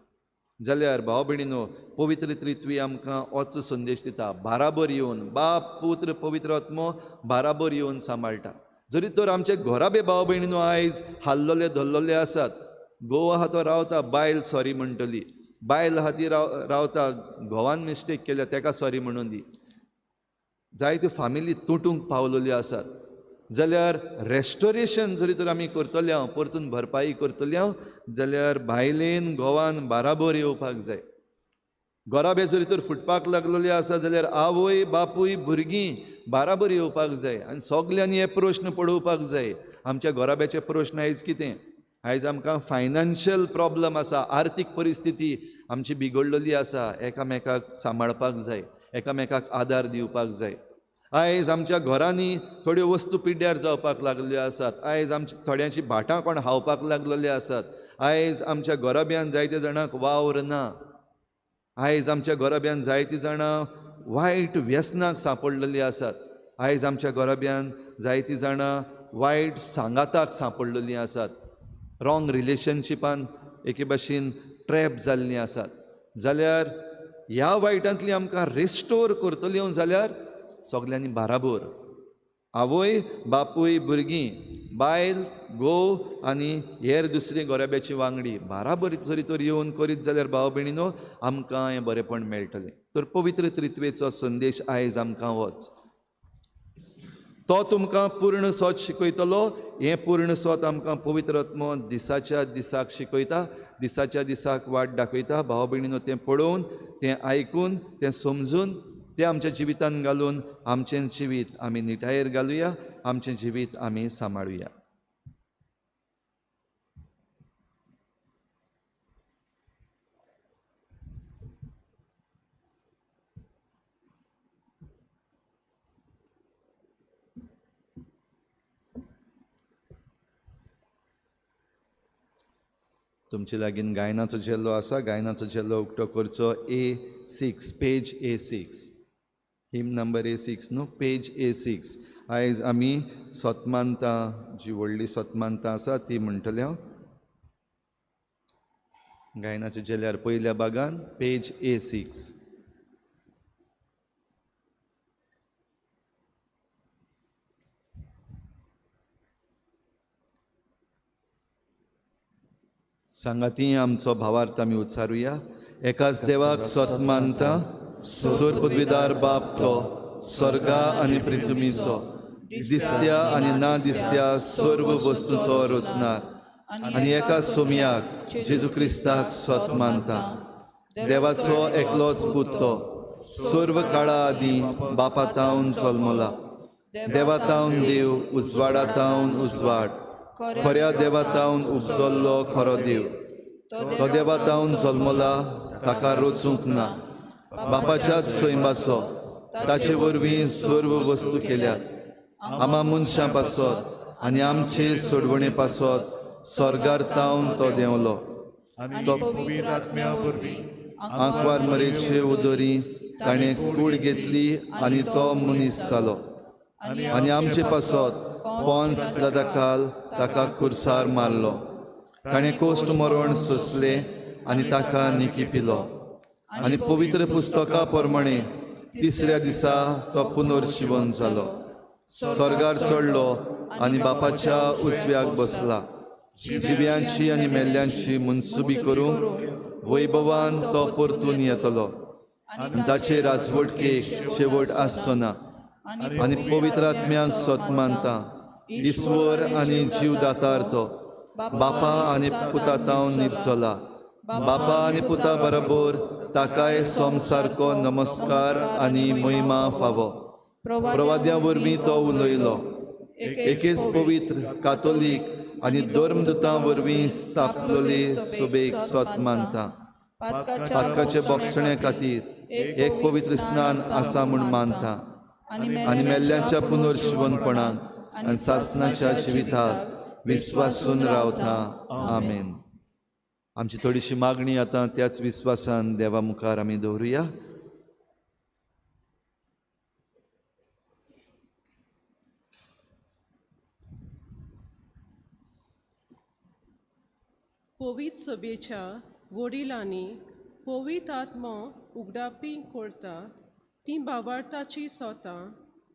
जाल्यार भाव भयणीनो, पवित्र त्रित्वी आमकां होच संदेश दिता, बाराबर येवन बाप, पुत्र, पवित्र आत्मो बाराबर येवन सांबाळटा. जरी तर आमचे घराबे भाव भयणीनो आयज हाल्लोले धल्लोले आसात, घोव आहा तो रावता, बायल सॉरी म्हणटली, बायल आहा ती रावता, घोवान मिस्टेक केल्या तेका सॉरी म्हणून दी. जायत्यो फामिली तुटूंक पावलेल्यो आसात. जाल्यार रेस्टोरेशन जरी तर आमी करतले हांव, परतून भरपाई करतले हांव, जाल्यार बायलेन घोवान बाराबर येवपाक जाय. घराबे जरी तर फुटपाक लागलेले आसा जाल्यार आवय बापूय भुरगीं बाराबर येवपाक जाय. आनी सगल्यांनी हे प्रश्न पळोवपाक जाय. आमच्या घराब्याचे प्रश्न आयज कितें? आयज आमकां फायनान्शियल प्रॉब्लम आसा, आर्थीक परिस्थिती आमची बिगडलेली आसा. एकामेकाक सांबाळपाक जाय, एकामेकाक आदार दिवपाक जाय. आयज आमच्या घरांनी थोड्यो वस्तू पिड्ड्यार जावपाक लागल्यो आसात. आयज आमची थोड्यांची भाटां कोण हावपाक लागलेली आसात. आयज आमच्या घराब्यान जायते जाणांक वावर ना. आयज आमच्या घराब्यान जायतीं जाणां वायट व्यसनाक सांपडलेली आसात. आयज आमच्या घराब्यान जायतीं जाणां वायट सांगाताक सांपडलेलीं आसात. रॉंग रिलेशनशिपान एके भाशेन ट्रॅप जाल्लीं आसात. जाल्यार ह्या वायटांतली आमकां रेस्टोर करतली जाल्यार सगल्यांनी बाराबर आवय बापूय भुरगीं बायल घोव आनी हेर दुसरी घराब्याची वांगडी बाराबर जरी तर येवन करीत जाल्यार भाव भयणीनो आमकां हें बरेंपण मेळटलें. तर पवित्र त्रित्वेचो संदेश आयज आमकां वच, तो तुमकां पूर्ण सोत शिकयतलो. हें पूर्ण सोत आमकां पवित्र आत्मो दिसाच्या दिसाक शिकयता, दिसाच्या दिसाक वाट दाखयता. भाव भयणीनो तें पळोवन, तें आयकून, तें समजून, तें आमच्या जिवितान घालून आमचें जिवीत आमी निटायेर घालुया, आमचें जिवीत आमी सांबाळुया. तुमचे लागीं गायनाचो झेलो आसा, गायनाचो झेलो उक्तो करचो A6, page A6. हिम नंबर A6 न्हू, पेज A6. आयज आमी सोतमानतां, जी व्हडली सोतमानतां आसा ती म्हणटले. गायनाच्या जेल्यार पयल्या भागान पेज A6. सांगाती आमचो भावार्थ आमी उच्चारुया. एकाच देवाक सत मानता, सोर पदवीदार बाप तो स्वर्गा आनी पृथ्वीचो, दिसत्या आनी ना दिसत्या सर्व वस्तूंचो रचणार, आनी एका सोमयाक जेजू क्रिस्ताक सत मानता, देवाचो एकलोच पूत तो सर्व काळा आदीं बापा तावन जल्मला, देवा तावन देव, उजवाडा तावन उजवाड, खऱ्या देवा तावन उपजल्लो खरो देव, तो देवा तावन जल्मला, ताका रचूंक ना, बापाच्याच सैमाचो, ताचे वरवीं सर्व वस्तू केल्यात, आमा मनशां पासत आनी आमचे सोडवणे पासत स्वर्गार तावन तो देंवलो, आनी पवित्र आत्म्या वरवीं आंकवार मरेचे उदरी ताणें कूड घेतली आनी तो मनीस जालो, आनी आमचे पासत पोन्स पिलाताकाल ताका खुर्सार मारलो, ताणें कोश्ट मरण सोंसलें आनी ताका निकी पिलो, आनी पवित्र पुस्तका प्रमाणे तिसऱ्या दिसा तो पुनर्जिवन जालो, स्वर्गार चडलो आनी बापाच्या उजव्याक बसला, जिव्यांची आनी मेल्ल्यांची मनसुबी करूंक वैभवान तो परतून येतलो, आनी ताचे राजवटकेक शेवट आसचो ना, आनी पवित्र आत्म्याक सत मानता, ईश्वर आनी जीवदातार तो बापा आनी पुता तावन निपचला, बापा आनी पुता बरोबर ताकाय सोमसारको नमस्कार आनी महिमा फावो. प्रवाद्या वरवीं तो उलयलो, एकेच पवित्र कातोलीक आनी धर्मदुतां वरवीं स्थापलेले सभेक सत मानता, पातकाचे बोगसणे खातीर एक पवित्र स्नान आसा म्हूण मानता, आनी मेल्ल्यांच्या पुनर्जिवनपणाक आनी सासणाच्या जिविताक विस्वासून रावता. आमेन. आमची थोडीशी मागणी आतां त्याच विस्वासान देवा मुखार आमी दवरुया. पवित्र सभेच्या वडिलांनी पवित्र आत्मो उगडापी करता ती भावार्थाची सोतां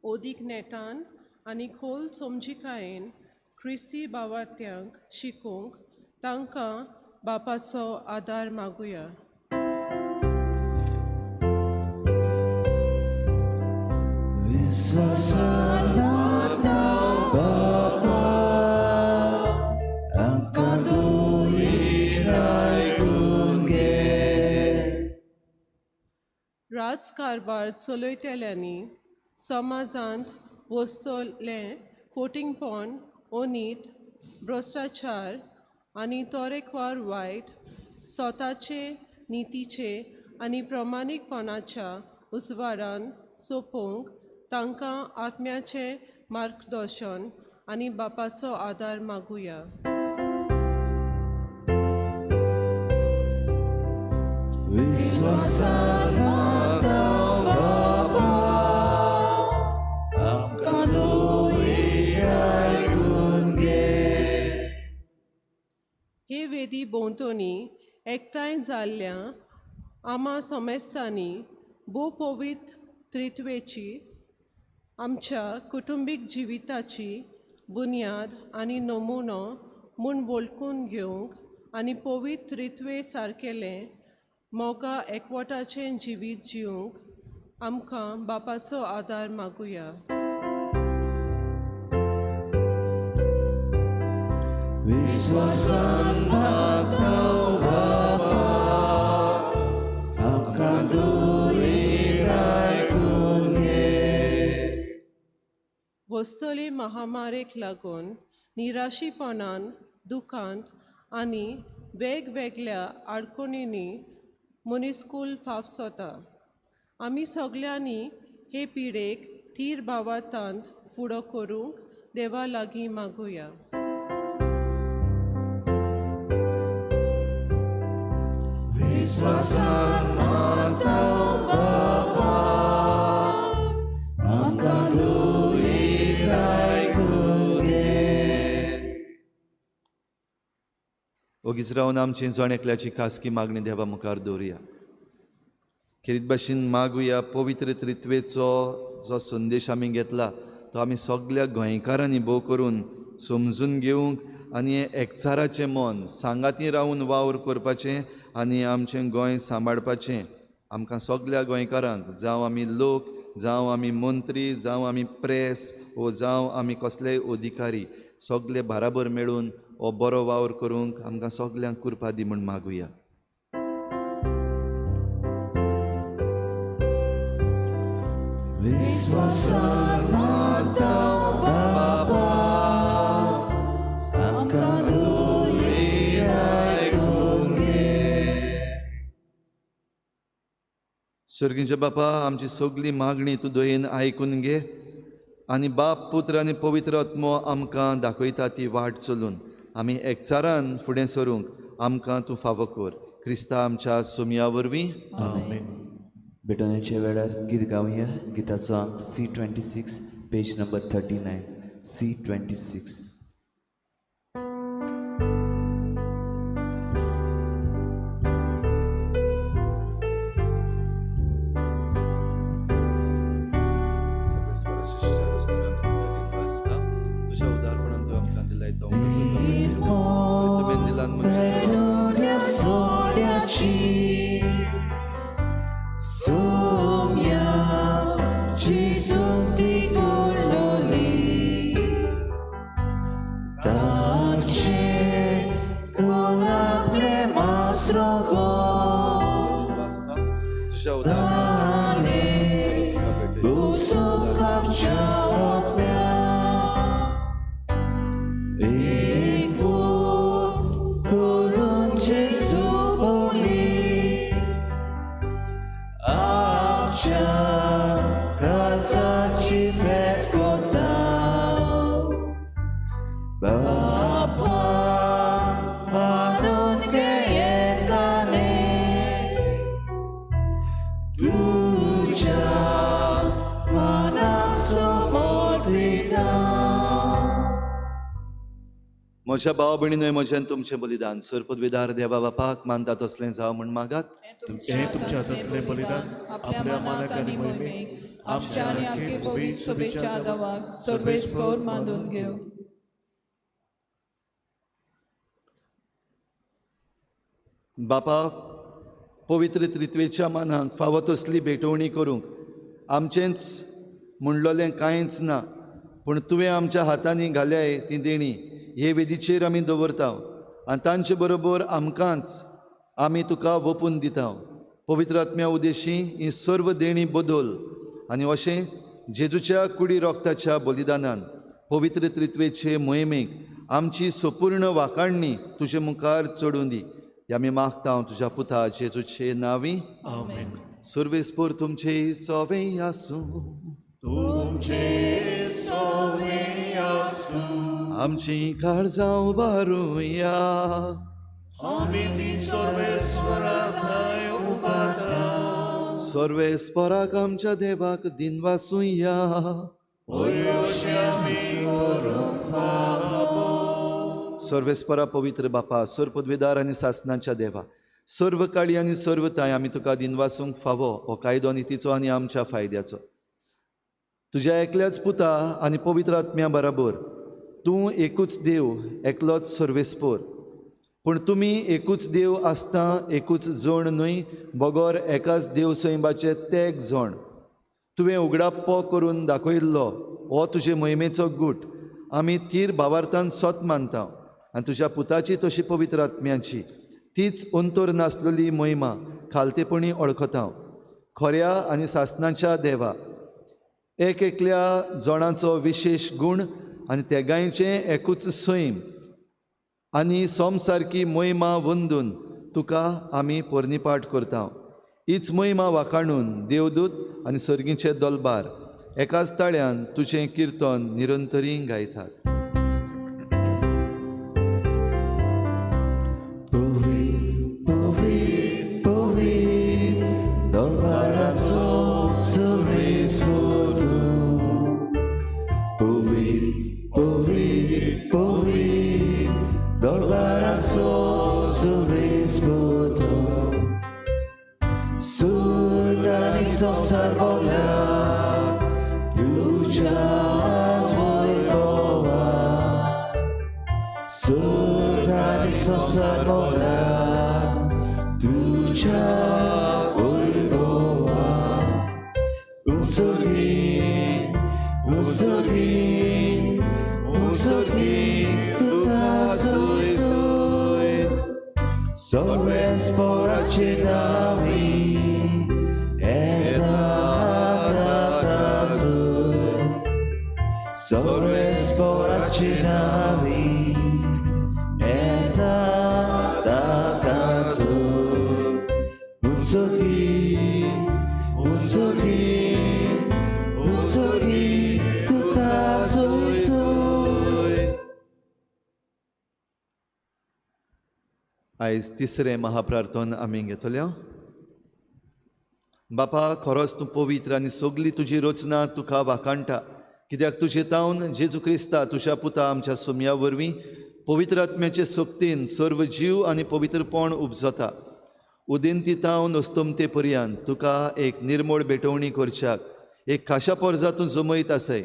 ओदीक नेटान आनी खोल समजिकायेन क्रिस्ती भावार्थ्यांक शिकोवंक तांकां बापाचो आदार मागुया. विश्वासान मानता बापा, आमकां तुवें आयकून घे. राजकारभार चलयतल्यांनी समाजांत वस्तलें फोटिंगपण, अनीत, भ्रश्टाचार आनी तरेकवार वायट स्वताचे नितीचे आनी प्रमाणीकपणाच्या उजवाडान सोंपोवंक तांकां आत्म्याचें मार्गदर्शन आनी बापाचो आदार मागुया. विश्वासान मानता बापा, आमकां तुवें आयकून घे. हे वेदी भोंवतणी एकठांय जाल्ल्या आमा समेस्तांनी भोव पवित्र त्रित्वेची आमच्या कुटुंबीक जिविताची बुन्याद आनी नमुनो म्हूण वळखून घेवंक आनी पवित्र त्रित्वे सारकेलें मोगा एकवटाचें जिवीत जिवंक आमकां बापाचो आदार मागुया. विश्वासान मानता बापा, आमकां तुवें आयकून घे. वस्तली महामारेक लागून निराशीपणान, दुखांत आनी वेगवेगळ्या आडखणींनी मनीसकूल फाफसता. आमी सगल्यांनी हे पिडेक थीर भावार्थांत फुडो करूंक देवा लागीं मागुया. विश्वासान मानता बापा, ओगीच रावन आमची जण एकल्याची खासगी मागणी देवा मुखार दवरुया. खेरीत भाशेन मागुया पवित्र त्रित्वेचो जो संदेश आमी घेतला तो आमी सगल्या गोंयकारांनी भोव करून समजून घेवंक आनी एकचाराचें मन सांगाती रावन वावर करपाचें आनी आमचें गोंय सांबाळपाचें आमकां सगल्या गोंयकारांक, जावं आमी लोक, जावं आमी मंत्री, जावं आमी प्रेस वो जावं आमी कसलेय अधिकारी, सगले बराबर मेळून हो बरो वावर करूंक आमकां सगल्यांक कृपा दी म्हूण मागुया. विश्वासान मागता बाबा आमकां दुयें आयकून घे. सर्गींच्या बापा, आमची सगली मागणी तूं दयेन आयकून घे आनी बाप, पुत्र आनी पवित्र आत्मो आमकां दाखयता ती वाट चलून आमी एकचारान फुडें सरूंक आमकां तूं फावो कर. क्रिस्ता आमच्या सोमया वरवीं आमेन. भेटवणेच्या वेळार गीत गावया. गिताचो अंक C26, page number 39. C26. तुझ्या उदारपणान तूं आमकां दिलाय तो तुझ्या उदारपणान म्हज्या भाव भयणीनय म्हजें तुमचें बलिदान सर पदवीदार देवा बापाक मानता तसलें जावं म्हूण मागात. हें तुमच्या हातांतलें बलिदान आपल्या मानाक आनी मोहिमेक आमच्या आनी आखे पवित्र सभेच्या देवाक सर्वेस्पर मानून घेवं. बापा, पवित्र त्रित्वेच्या मानाक फावो तसली भेटवणी करूंक आमचेंच म्हणलोलें कांयच ना, पूण तुवें आमच्या हातांनी घाल्याय ती देणी हे वेदीचेर आमी दवरता आनी तांचे बरोबर आमकांच आमी तुका वोपून दिता. पवित्र आत्म्या उदेशी ही सर्व देणी बदल आनी अशें जेजूच्या कुडी रोगताच्या बलिदानान पवित्र त्रित्वेचे मोहिमेक आमची संपूर्ण वाखाणणी तुजे मुखार चडून दी. आमी मागता तुज्या पुता जेजूचे नांवी आमेन. सर्वेस्पर तुमचे सवे आसूं. तुमचे सवे आसूं. आमची काळजां उबारुया. आमी ती सर्वेस्परा थंय उबारता. सर्वेस्पराक आमच्या देवाक दिनवासुया. सर्वेस्परा पवित्र बापा, सर्व पदवीदार आनी सासनाच्या देवा, सर्व काळी आनी सर्व ताय आमी तुका दिनवासूंक फावो हो कायदो नितीचो आनी आमच्या फायद्याचो. तुज्या एकल्याच पुता आनी पवित्र आत्म्या बराबर तूं एकूच देव, एकलोच सर्वेस्पर. पूण तुमी एकूच देव आसता, एकूच जण न्हय, बगर एकाच देव सैंबाचे तेग जण. तुवें उगडापो करून दाखयल्लो हो तुजे मोहिमेचो गूट आमी थीर भावार्थान सत मानता आनी तुज्या पुताची तशी पवित्र आत्म्याची तीच अंतर नासलेली मोहिमा खालतेपणी वळखता. खऱ्या आनी सासनाच्या देवा, एक एकल्या जणांचो विशेश गूण आनी तेगांयचें एकूच सैम आनी सोमसारकी मोहिमा वंदून तुका आमी पोरणीपाठ करता. हीच मोहिमा वाखाणून देवदूत आनी सर्गीचे दलबार एकाच ताळ्यान तुजें किर्तन निरंतरी गायतात. Dor संवसाराचो सुरेस्पुतो सुर्ग आनी संवसार भोवल्या तुज्याच वैभवान सुर्ग आनी संवसार भोवल्या तुज्या वैभवान उंसुर्गी उंसुर्गी उंसुर्गी तुका सोय सोय सर्वेस्पराचे नांवी येता ताका सर्वेस्पराचे नांवी येता ताका उंसुर्गी उंसुर्गी उंसुर्गी तुका सोय सोय. आयज तिसरें महाप्रार्थन आमी घेतल्या. बापा, खरोच तूं पवित्र आनी सगली तुजी रचना तुका वाखाणटा, कित्याक तुजे तावन जेजू क्रिस्ता तुज्या पुता आमच्या सोमया वरवीं पवित्र आत्म्याचे सक्तीन सर्व जीव आनी पवित्रपण उपजता. उदेंती तावन अस्तमते पर्यंत तुका एक निर्मळ भेटवणी करच्याक एक खाशा पोरजा तूं जमयत आसाय.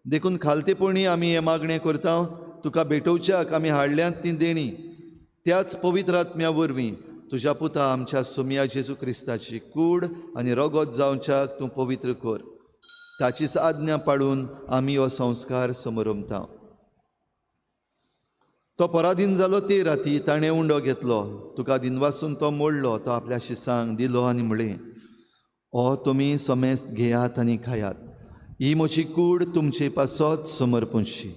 देखून खालतेपणी आमी हें मागणें करता, तुका भेटोवच्याक आमी हाडल्यांत तीं देणीं त्याच पवित्र आत्म्या वरवीं तुज्या पुता आमच्या सोमया जेजू क्रिस्ताची कूड आनी रगत जावच्याक तूं पवित्र कर. ताचीच आज्ञा पाडून आमी हो संस्कार समरमता. तो पराधीन जालो ते राती ताणें उंडो घेतलो, तुका दिनवासून तो मोडलो, तो आपल्या शिसांक दिलो आनी म्हळें, ओ तुमी समेस्त घेयात आनी खायात, ही म्हजी कूड तुमचे पासत समर्पणशी.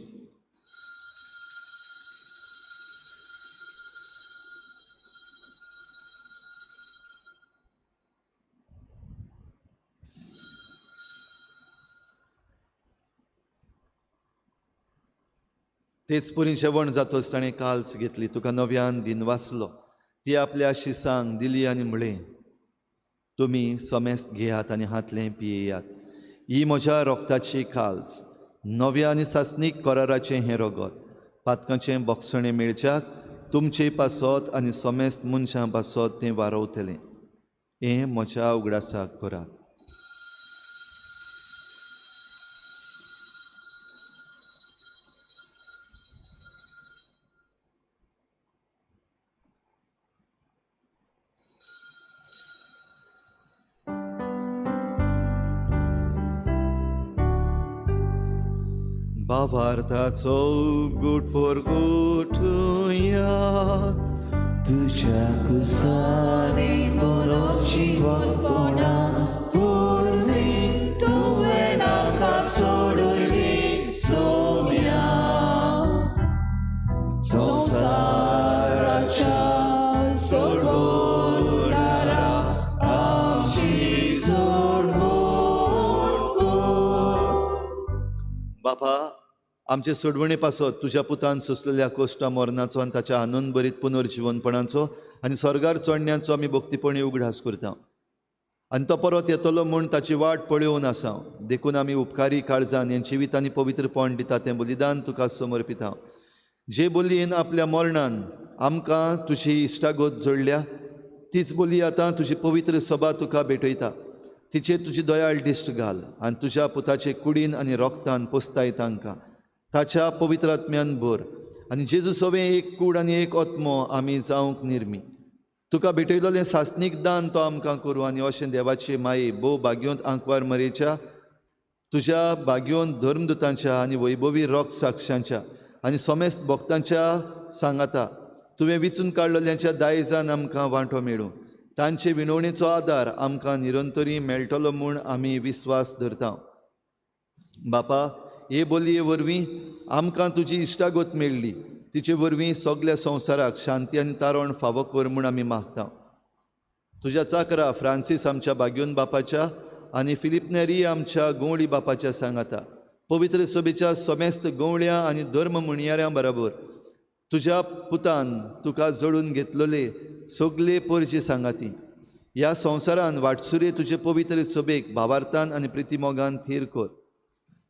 तेच परी जेवण जातच ताणें काल्स घेतली, तुका नव्यान दिनवासलो, ती आपल्या शिसांक दिली आनी म्हळें, तुमी समेस्त घेयात आनी हातलें पियेयात, ही म्हज्या रोगताची काल्स, नव्या आनी सासणीक कराराचें हें रगत, पातकांचें बोगसणें मेळच्याक तुमचे पासत आनी समेस्त मनशां पासत तें वारवतलें. हें म्हज्या उगडासाक करात. भावार्थाचो गुट परगुटुया तुज्या कुसानी पुनर्जीवनपणा वरवीं तुवें आमकां सोडयली सोम्या संवसाराच्या सोडवणारा आमची सोडवण कर. बापा, आमचे सोडवणे पासत तुज्या पुतान सोंसलेल्या कोश्टा मरणाचो आनी ताच्या आनंदभरीत पुनर्जिवनपणाचो आनी स्वर्गार चडण्याचो आमी भक्तीपणी उगडास करता आनी तो परत येतलो म्हूण ताची वाट पळोवन आसा. देखून आमी उपकारी काळजान हें जिवीत आनी पवित्रपण दिता तें बलिदान तुका समर्पिता. जे बोलयेन आपल्या मरणान आमकां तुजी इश्टागत जोडल्या तीच बोली आतां तुजी पवित्र सभा तुका भेटयता. तिचेर तुजी दयाळ दिश्ट घाल आनी तुज्या पुताचे कुडीन आनी रोगतान पोसताय तांकां ताच्या पवित्र आत्म्यान भर आनी जेजू सवें एक कूड आनी एक आत्मो आमी जावंक निर्मी. तुका भेटयलोलें सासणीक दान तो आमकां करूं आनी अशें देवाचे माये भोव भाग्योंत आंकवार मरेच्या तुज्या भाग्योंत धर्मदुतांच्या आनी वैभवी रोग साक्षांच्या आनी समेस्त भक्तांच्या सांगाता तुवें विचून काडलेल्यांच्या दायजान आमकां वांटो मेळूं. तांचे विनवणेचो आदार आमकां निरंतरी मेळटलो म्हूण आमी विस्वास धरता. बापा, हे बोलये वरवीं आमकां तुजी इश्टागत मेळ्ळी, तिचे वरवीं सगल्या संवसाराक शांती आनी तारण फावो कर म्हूण आमी मागता. तुज्या चाकरा फ्रांसीस आमच्या बाग्योन बापाच्या आनी फिलीप नेरी आमच्या गवळी बापाच्या सांगाता पवित्र सभेच्या समेस्त गवळ्या आनी धर्म म्हणयाऱ्यां बराबर तुज्या पुतान तुका जोडून घेतलेले सगले परजे सांगाती ह्या संवसारान वाटसुरे तुजे पवित्र सभेक भावार्थान आनी प्रितीमोगान थीर कर.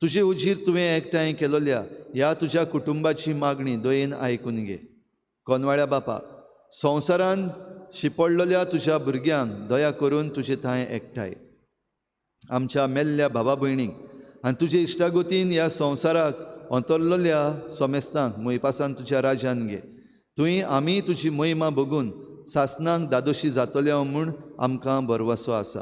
तुजे उजीर तुवें एकठांय केलोल्या ह्या तुज्या कुटुंबाची मागणी दयेन आयकून घे. कोनवाळ्या बापा, संवसारान शिपडलेल्या तुज्या भुरग्यांक दया करून तुजे थांय एकठांय. आमच्या मेल्ल्या भावा भयणींक आनी तुजे इश्टागतीन ह्या संवसाराक अंतरलेल्या सोमेस्तांक मोयपासान तुज्या राज्यान घे. तुंय आमी तुजी महिमा बघून सासनांक दादोशी जातल्या म्हूण आमकां भरवसो आसा.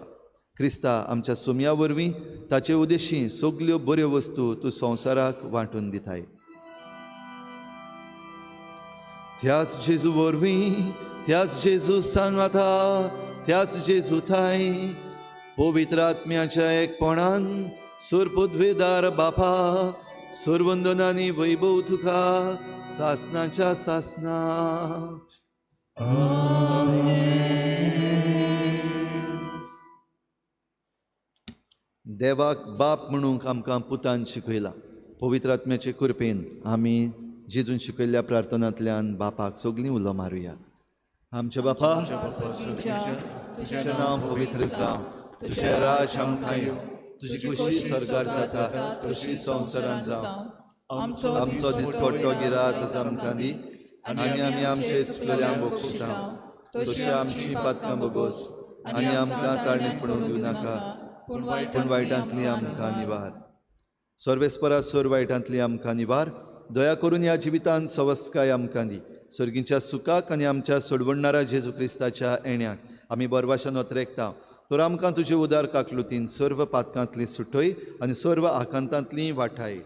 क्रिस्ता आमच्या सुमया वरवीं ताचे उदेशी सगल्यो बऱ्यो वस्तू तूं संवसाराक वांटून दिताय. त्याच जेजू वरवीं, त्याच जेजू सांगाता, त्याच जेजू थांय पवित्र आत्म्याच्या एकपणान सुरपुद्वेदार बापा सुरवंदनानी वैभव तुका सासनाच्या सासना. देवाक बाप म्हणूंक आमकां पुतान शिकयला. पवित्र आत्म्याचे कृपेन आमी जेजून शिकयल्ल्या प्रार्थनांतल्यान बापाक सगळीं उलो मारुया. आमच्या बापा, तुजें नांव पवित्र जावं, तुजें राज आमकां येवं, तुजी खुशी सरकार जाता तशी संवसारांत जावं. आमचो दिसपट्टो गिरास आसा आमकां दी आनी आमी आमचे चुकलेल्यांक बक्षिता तशी आमची पातकां बोगोस आनी आमकां ताळणीत पडून दिवं नाका, पूण वायटांतली आमकां निवार. सर्वेस्परा सोर वायटांतली आमकां निवार. दया करून ह्या जिवितान सवस्काय आमकां दी. सर्गींच्या सुखाक आनी आमच्या सोडवणणारा जेजू क्रिस्ताच्या येण्याक आमी बरवाशान ओतरेकता. तर आमकां तुजे उदार काकलुतीन सर्व पातकांतली सुटय आनी सर्व आकांतांतली वाठाय.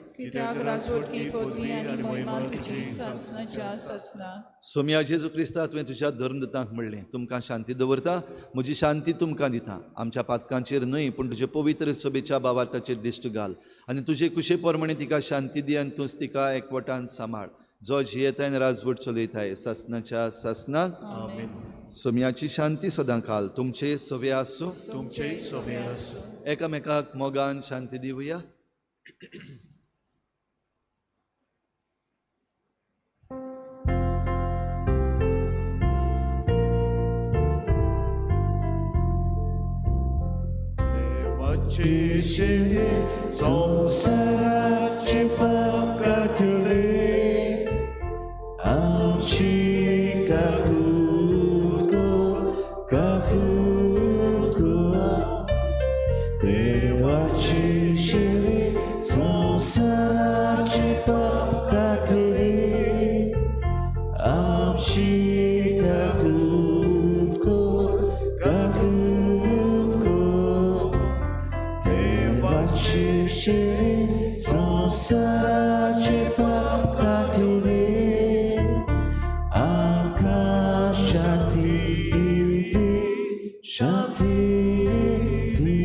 सोम्या जेजू क्रिस्ता, तुवें तुज्या धर्मदूतांक म्हणलें, तुमकां शांती दवरता, म्हजी शांती तुमकां दिता. आमच्या पातकांचेर न्हय पूण तुजे पवित्र सभेच्या बावार्थाचेर दिश्ट घाल आनी तुजे कुशे प्रमाणे तिका शांती दी आनी तूंच तिका एकवटान सांबाळ, जो जियेताय आनी राजवट चलयताय सासनाच्या सासनाक. सोम्याची शांती सदां काल तुमचे सवे आसूं, तुमचे सवे आसूं. एकामेकाक मोगान शांती दिवया. देवाचे संवसाराचे पाप काडटले आमची काकूत कर, काकूत कर. देवाची शेळी संवसाराचे पाप काडटले आमची काकूत कर, काकूत कर. देवाची शेळी संवसाराचे पाप काडटले आमकां शांती दी, शांती दी.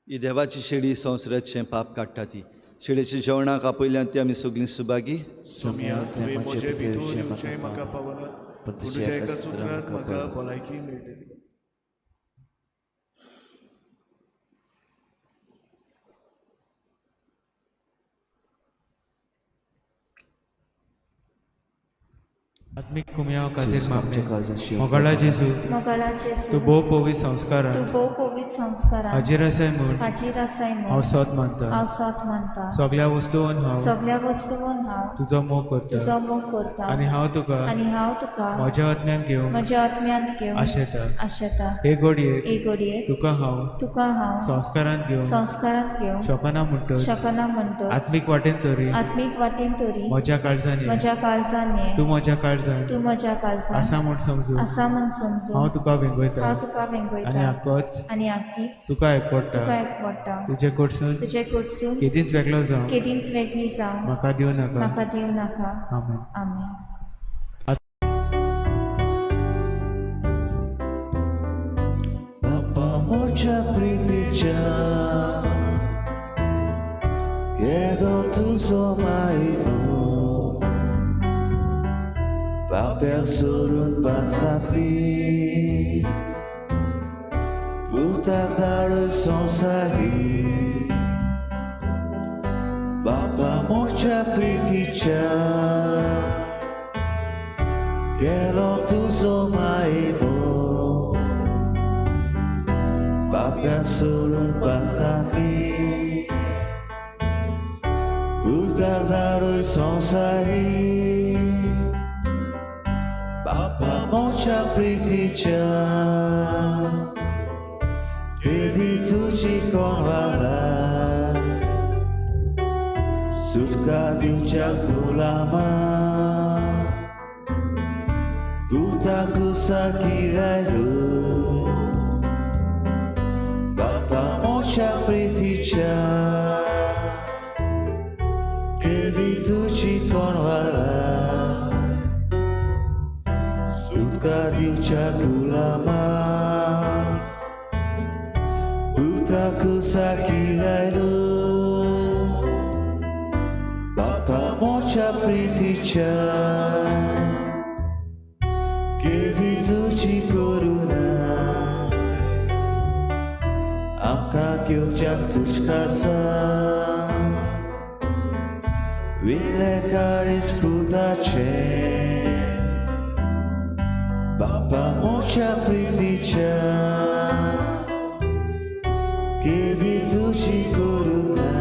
ही देवाची शेळी संवसाराचें पाप काडटा ती शेळेच्या जेवणाक आपयल्यान ती आमी सगळीं सुभागी. सोम्या, तुवें म्हजे भितर येवचें म्हाका पावना, पूण तुज्या एका सुत्रान म्हाका भलायकी मेळटली. आत्मीक कुमयाव खातीर मागणें. मोगाळा जेजू, तूं भोव पवित्र संस्कारान हाजीर आसाय म्हूण हांव सोद मानता. सगळ्या वस्तून हांव तुजो मोग करता आनी हांव तुका म्हज्या आत्म्यान घेवंक आशेता. हे घडयेक तुका हांव संस्कारांत घेवंक शकना म्हणटच आत्मीक वाटेन तरी म्हज्या काळजान ये, तूं म्हज्या काळजान आसा म्हूण समजून हांव तुका वेंगयता आनी आक्कीच तुका एकवटा. तुजे कडसून केदींच वेगळो जावं म्हाका दिवं नाका. आमेन. बापा म्हज्या प्रितीच्या केदो तुजो मायमो पाप्याक सोडून पातकांतली पुताक धाड संवसारी. बापा म्हज्या प्रितीच्या केलो तुजो मायमो पाप्या सोडून पातकांतली पुताक धाडून संवसारी बापा मोच्या प्रितीच्या केदी तुजी कोणवाला सुटका दिवच्या गुलामा पुताक सारकी रायलो बापा मोच्या प्रितीच्या केदी तुजी कोणवाला सुटका दिवच्या गुलामा पुताक सारकी रायलो बापा मोच्या प्रितीच्या केदी तुजी करुणा आमकां घेवच्याक तुजकासा विल्ले काळीज पुताचें बापा मोच्या प्रितीच्या केदी तुजी करुणा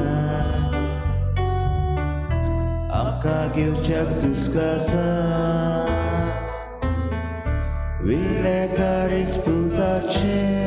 आमकां घेवच्याक तुजकासा विल्ले काळीज पुताचें.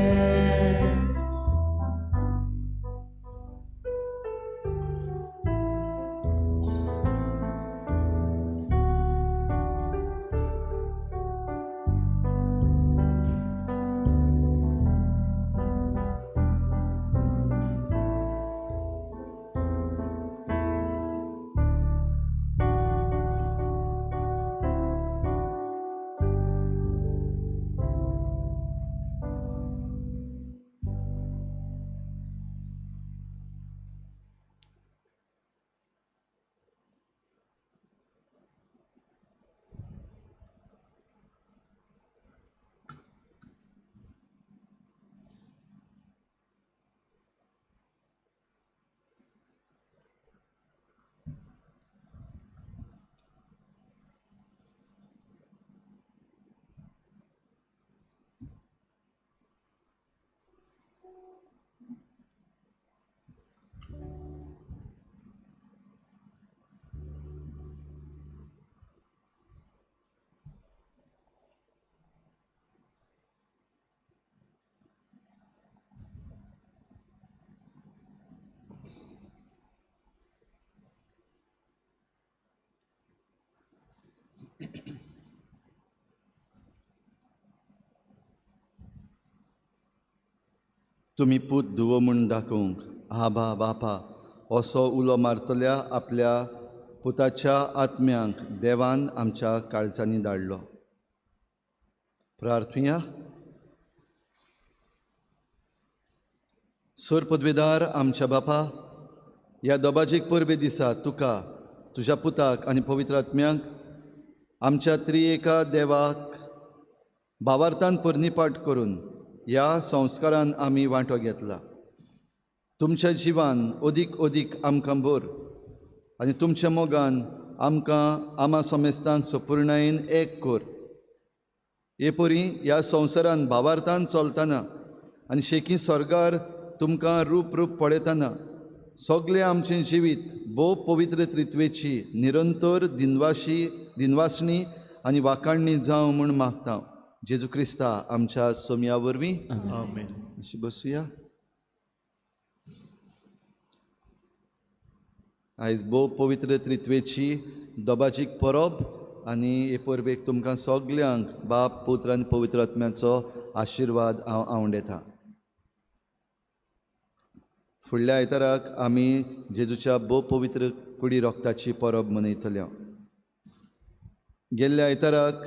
तुमी पूत धुवो म्हूण दाखोवंक आबा बापा असो उलो मारतल्या आपल्या पुताच्या आत्म्यांक देवान आमच्या काळजांनी धाडलो. प्रार्थुया. सोर पदवेदार आमच्या बापा, ह्या दबाजीक परबे दिसा तुका, तुज्या पुताक आनी पवित्र आत्म्यांक आमच्या त्रिएका देवाक भावार्थान पर्निपाट करून ह्या संस्कारान आमी वांटो घेतला. तुमच्या जिवान अदीक अदीक आमकां भर आनी तुमच्या मोगान आमकां आमा समेस्तांक सपुर्णायेन एक कर. हे परी ह्या संवसारान भावार्थान चलतना आनी शेकी स्वर्गार तुमकां रूप रूप पळयतना सगळें आमचें जिवीत भोव पवित्र त्रित्वेची निरंतर दिनवाशी दिनवासणी आनी वाखाणणी जावं म्हूण मागता जेजू क्रिस्ता आमच्या सोमया वरवीं. आमेन. अशी बसुया. आयज भोव पवित्र त्रित्वेची दबाजीक परब आनी हे परबेक तुमकां सगल्यांक बाप पुत्र आनी पवित्र आत्म्याचो आशिर्वाद हांव आवंडेता. फुडल्या आयताराक आमी जेजूच्या भोव पवित्र कुडी रोगताची परब मनयतले. गेल्ल्या आयताराक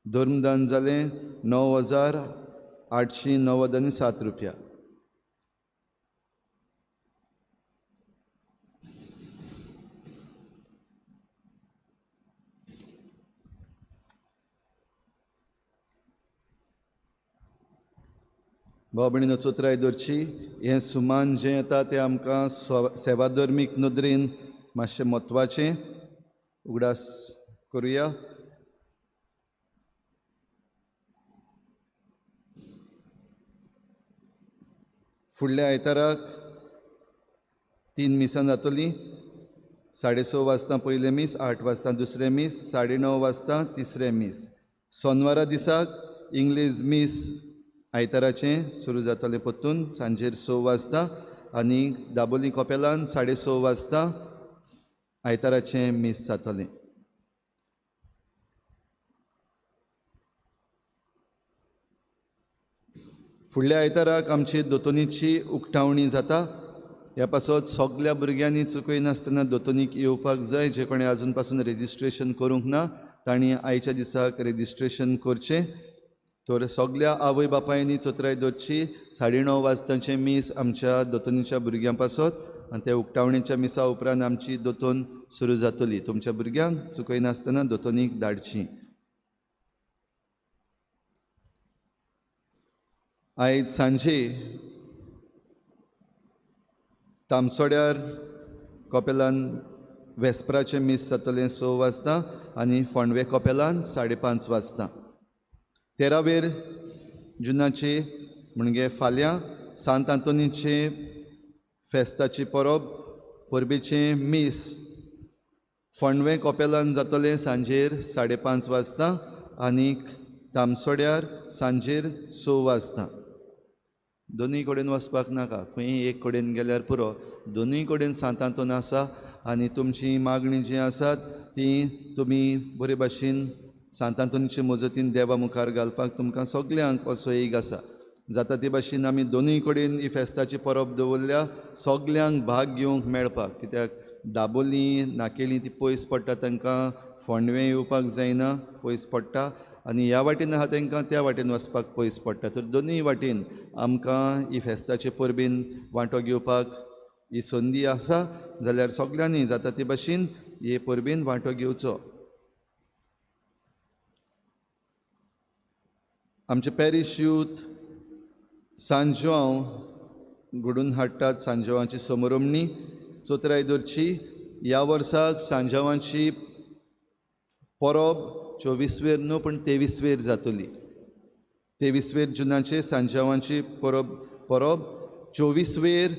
धर्मदान जालें 9,897 रुपया. भाव भयणीनो, चोत्राय दवरची. हें सुमान जें येता तें आमकां सेवाधर्मीक नदरेन मातशें म्हत्वाचें उगडास करुया. फुडल्या आयताराक 3 मिसां जातलीं. 6:30 वाजता पयलें मीस, 8 वाजता दुसरें मीस, 9:30 वाजता तिसरें मीस. सोनवारा दिसाक इंग्लीश मीस आयताराचें सुरू जातलें परतून सांजेर 6 वाजता आनी दाबोली कपेलान 6:30 वाजता आयताराचें मीस जातलें. फुडल्या आयताराक आमची दोतोनीची उक्तावणी जाता. ह्या पासत सगल्या भुरग्यांनी चुकयनासतना दोतोनीक येवपाक जाय. जे कोणें आजून पासून रेजिस्ट्रेशन करूंक ना तांणी आयच्या दिसाक रेजिस्ट्रेशन करचें. तर सगल्या आवय बापायनी चोत्राय दवरची. 9:30 वाजताचें मीस आमच्या दोतोनीच्या भुरग्यां पासत आनी त्या उक्तावणेच्या मिसा उपरांत आमची दोतोन सुरू जातली. तुमच्या भुरग्यांक चुकयनासतना दोतोनीक धाडची. आयज सांजे तामसोड्यार कपेलान वेस्पराचें मीस जातलें 6 वाजता आनी फोंडवे कपेलान 5:30 वाजता. 13 जुनाचे म्हणजे फाल्यां सांत आंतोनीचे फेस्ताची परब परबेचें मीस फोंडवे कपेलान जातलें सांजेर 5:30 वाजता आनी तामसोड्यार सांजेर 6 वाजता. दोनूय कडेन वचपाक नाका, खंय एक कडेन गेल्यार पुरो. दोनूय कडेन सांत आंतोन आसा आनी तुमची मागणी जी आसात ती तुमी बरे भाशेन सांत आंतोनीचे मजतीन देवा मुखार घालपाक तुमकां सगल्यांक असो एक आसा. जाता ते भाशेन आमी दोनूय कडेन ही फेस्ताची परब दवरल्या सगल्यांक भाग घेवंक मेळपाक. कित्याक दाबोली नाकेली ती पयस पडटा, तांकां फोंडवें येवपाक जायना, पयस पडटा आनी ह्या वाटेन आहा तांकां त्या वाटेन वचपाक पयस पडटा. तर दोनूय वाटेन आमकां ही फेस्ताचे परबेन वांटो घेवपाक ही संदी आसा. जाल्यार सगल्यांनी जाता ते भाशेन हे परबेन वांटो घेवचो. आमचे पॅरीश यूथ सांजवांव घडून हाडटात. सांजवांची समरोमणी चोत्राय दवरची. ह्या वर्साक सांजावांची परब 24 न्हू पण 23 जातली. 23 जुनाचे सांजावांची परब 24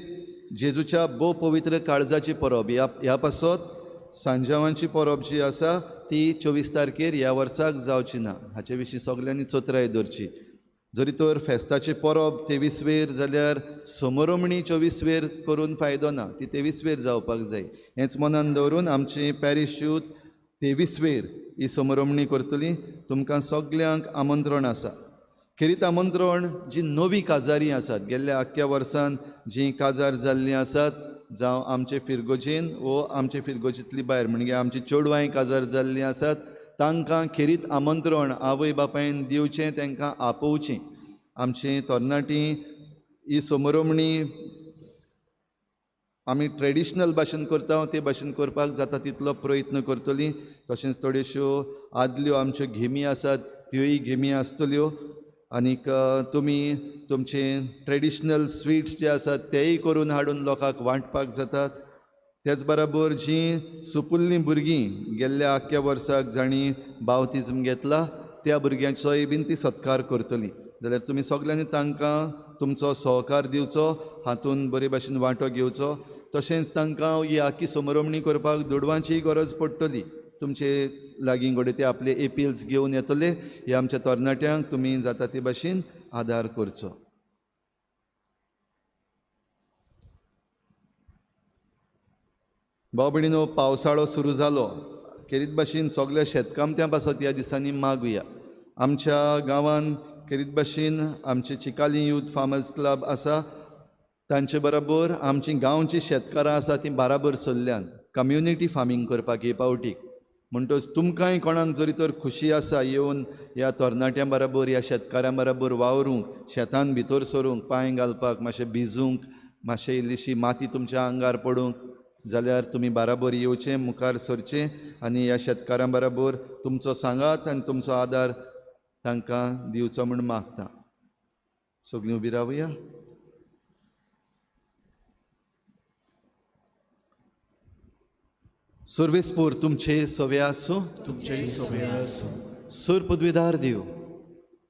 जेजूच्या भोव पवित्र काळजाची परब. ह्या पासत सांजावांची परब जी आसा ती 24 तारखेर ह्या वर्साक जावची ना. हाचे विशीं सगल्यांनी चोत्राय दवरची. जरी तर फेस्ताची परब 23 जाल्यार समरोमणी 24 करून फायदो ना, ती 23 जावपाक जाय. हेंच मनान दवरून आमची पॅरीश यूथ 23 ही समरोमणी करतली. तुमकां सगल्यांक आमंत्रण आसा. खेरीत आमंत्रण जी नवी काजारी आसात, गेल्ल्या आख्ख्या वर्सान जीं काजार जाल्लीं आसात, जावं आमचे फिरगोजेन वो आमचे फिरगोजेंतली भायर म्हणजे आमची चेडवांय काजार जाल्लीं आसात, तांकां खेरीत आमंत्रण आवय बापायन दिवचें, तांकां आपोवचें. आमची तरणाटीं ही समरोमणी आमी ट्रेडिशनल भाशेन करता ते भाशेन करपाक जाता तितलो प्रयत्न करतली. तशेंच थोड्योश्यो आदल्यो आमच्यो गेमी आसात त्योय गेमी आसतल्यो आनीक तुमी तुमचे ट्रेडिशनल स्वीट्स जे आसात तेय करून हाडून लोकांक वांटपाक जातात. त्याच बराबर जीं सुपुल्लीं भुरगीं गेल्ल्या आख्ख्या वर्साक जांणी बावतिज्म घेतला त्या भुरग्यांचोय बीन ती सत्कार करतली. जाल्यार तुमी सगल्यांनी तांकां तुमचो सहकार दिवचो, हातून बरे भाशेन वांटो घेवचो. तशेंच तांकां ही आख्खी समरोमणी करपाक दुडवांचीय गरज पडटली. तुमचे लागीं घडये ते आपले एपिल्स घेवन येतले. हे आमच्या तरणाट्यांक तुमी जाता ते भाशेन आदार करचो. भाव भयणीनो, पावसाळो सुरू जालो. खेरीत भाशेन सगल्या शेतकामत्यां पासत ह्या दिसांनी मागुया. आमच्या गांवान खेरीत भाशेन आमचे चिकाली यूथ फार्मर्स क्लब आसा, तांचे बरोबर आमची गांवची शेतकारां आसा ती बाराबर सरल्यान कम्युनिटी फार्मींग करपाक हे पावटीक. म्हणटच तुमकांय कोणाक जरी तर खुशी आसा येवन ह्या तरणाट्यां बराबर ह्या शेतकारां बराबर वावरूंक, शेतान भितर सरूंक, पांय घालपाक, मातशें भिजूंक, मातशें इल्लीशी माती तुमच्या आंगार पडूंक, जाल्यार तुमी बाराबर येवचें, मुखार सरचें आनी ह्या शेतकारां बराबर तुमचो सांगात आनी तुमचो आदार तांकां दिवचो म्हूण मागता. सगळीं उबी रावया. सर्वेस्पोर तुमचे सवे आसूं, तुमचे सवे आसूं. सूर पदवीदार देव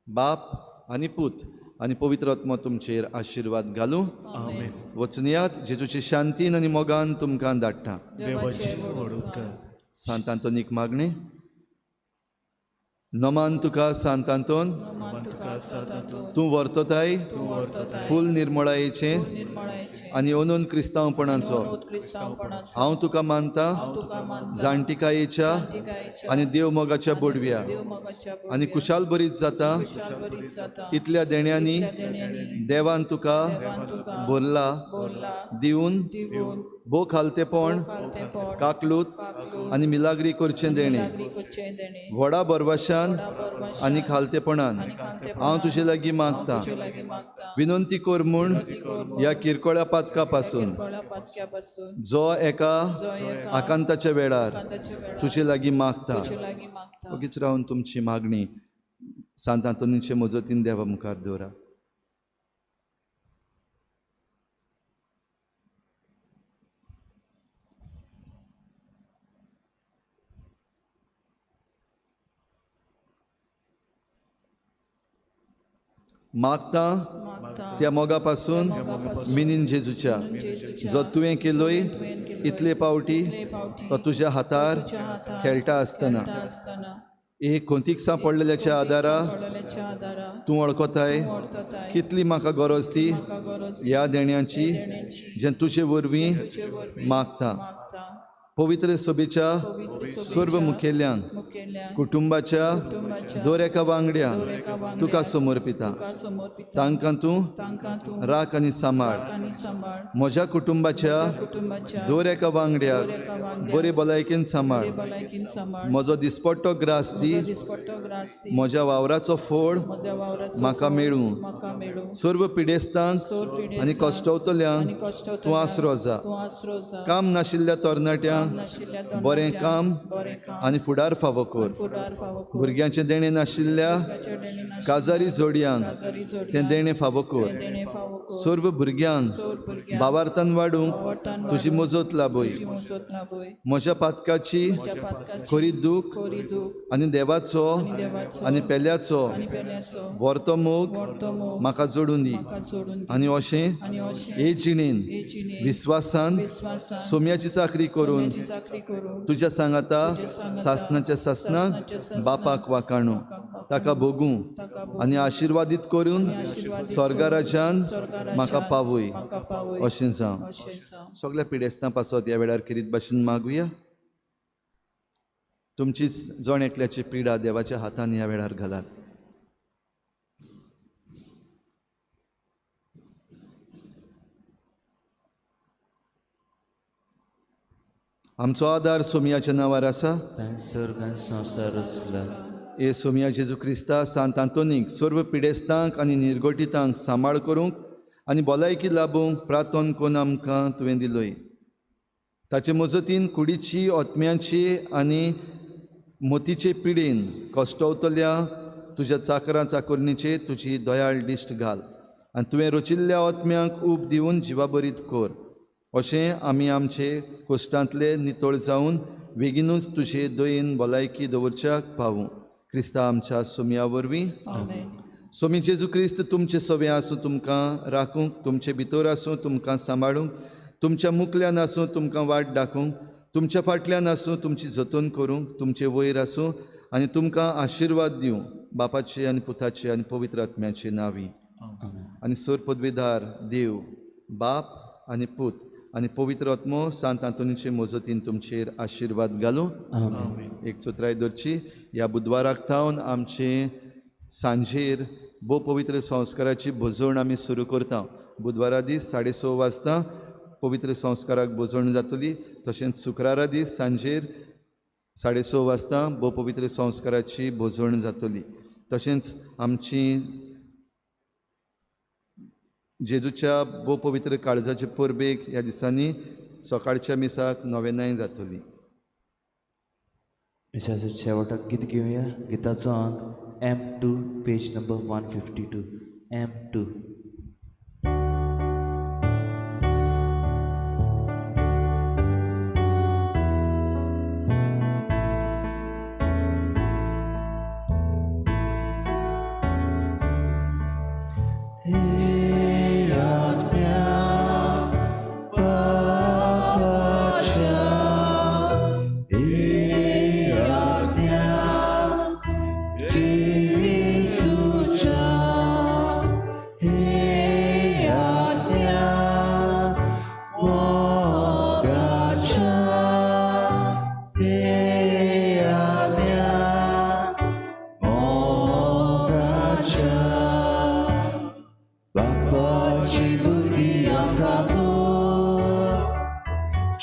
बाप आनी पूत आनी पवित्र आत्मो तुमचेर आशिर्वाद घालूं. आमेन. वचुनयात जेजूचे शांतीन आनी मोगान तुमकां धाडटा. देवाची व्हड उपकार. सांत आंतोनीक मागणें. नमान तुका सांत आंतोन, तूं वर्तताय फूल निर्मळायेचें आनी अनून क्रिस्तांवपणाचो. हांव तुका मानता जाणटिकायेच्या आनी देवमोगाच्या बोडव्या आनी कुशाल बरीत जाता इतल्या देण्यांनी देवान तुका भरला दिवन भोव खालतेपण काकलूत आनी मिलाग्री करचें देणें व्हडा बरवाशान आनी खालतेपणान हांव तुजे लागीं मागता. विनंती कर म्हूण ह्या किरकोळ्या पातका पासून जो एका आकांताच्या वेळार तुजे लागीं मागता. ओगीच रावन तुमची मागणी सांत आंतोनीचे मजतीन देवा मुखार दवरा. मागता त्या मोगा पासून मिनीन जेजूच्या जो तुवें केलोय इतले पावटी तो तुज्या हातार खेळटा आसतना एक कोंतीक पडलेल्याच्या आदारा तूं वळखताय कितली म्हाका गरज ती ह्या देण्याची जें तुजे वरवीं मागता. पवित्र सभेच्या सर्व मुखेल्यांक कुटुंबाच्या दर एका वांगड्यांक तुका समर्पिता. तांकां तूं राख आनी सांबाळ. म्हज्या कुटुंबाच्या दर एका वांगड्याक बरे भलायकेन सांबाळ. म्हजो दिसपट्टो ग्रास दी. म्हज्या वावराचो फोड म्हाका मेळूं. सर्व पिडेस्तांक आनी कश्टवतल्यांक तूं आसरो जा. काम नाशिल्ल्या तरणाट्यांक बरें काम आनी फुडार फावो कर. भुरग्यांचें देणें नाशिल्ल्या काजारी जोडयांक तें देणें फावो कर. सर्व भुरग्यांक भावार्थान वाडूंक तुजी मजत लाभय. म्हज्या पातकाची खरी दूख आनी देवाचो आनी पेल्याचो व्हरतो मोग म्हाका जोडून दी आनी अशें हे जिणेन विस्वासान सोम्याची चाकरी करून तुज्या सांगाता सासनाच्या सासनाक बापाक वाकाणू ताका भोगूं आनी आशिर्वादीत करून स्वर्गराजान म्हाका पावय अशें जावं. सगळ्या पिडेस्तां पासत ह्या वेळार खेरीत भाशेन मागुया. तुमची जण एकल्याची पिडा देवाच्या हातान ह्या वेळार घालात. आमचो आदार सोमियाच्या नांवार आसा. ए सोमिया जेजू क्रिस्ता सांत आंतोनीक सर्व पिडेस्तांक आनी निर्गोटितांक सांबाळ करूंक आनी भलायकी लाबूंक प्रार्थन कोन आमकां तुवें दिलोय. ताचे मजतीन कुडीची आत्म्याची आनी मोतीचे पिडेन कश्टवतल्या तुज्या चाकरां चाकोरणीचेर तुजी दयाळ दिश्ट घाल आनी तुवें रचिल्ल्या आत्म्यांक ऊब दिवन जिवाबरीत कर. अशें आमी आमचे कोश्टांतले नितळ जावन बेगीनूच तुजे दयेन भलायकी दवरच्याक पावूं. क्रिस्ता आमच्या सोमया वरवीं. सोमी जेजू क्रिस्त तुमचे सवे आसूं, तुमकां राखूंक, तुमचे भितर आसूं, तुमकां सांबाळूंक, तुमच्या मुखल्यान आसूं, तुमकां वाट दाखोवंक, तुमच्या फाटल्यान आसूं, तुमची जतन करूंक, तुमचे वयर आसूं आनी तुमकां आशिर्वाद दिवं. बापाचे आनी पुताचे आनी पवित्र आत्म्याचे नांवी. आनी सर पदवीदार देव बाप आनी पूत आनी पवित्र आत्मो सांत आंतोनीचे मजतीन तुमचेर आशिर्वाद घालूं. एक चोत्राय दवरची. ह्या बुधवाराक थावन आमचे सांजेर भोव पवित्र संस्काराची भजवण आमी सुरू करता. बुधवारा दीस 6:30 वाजता पवित्र संस्काराक भजवण जातली. तशेंच शुक्रारा दीस सांजेर 6:30 वाजता भोव पवित्र संस्काराची भजवण जातली. तशेंच आमची जेजूच्या भोव पवित्र काळजाचे परबेक ह्या दिसांनी सकाळच्या मिसाक नवेनाय जातली. मिसाच्या शेवटाक गीत घेवया. गिताचो अंक M2 page number 152. M2.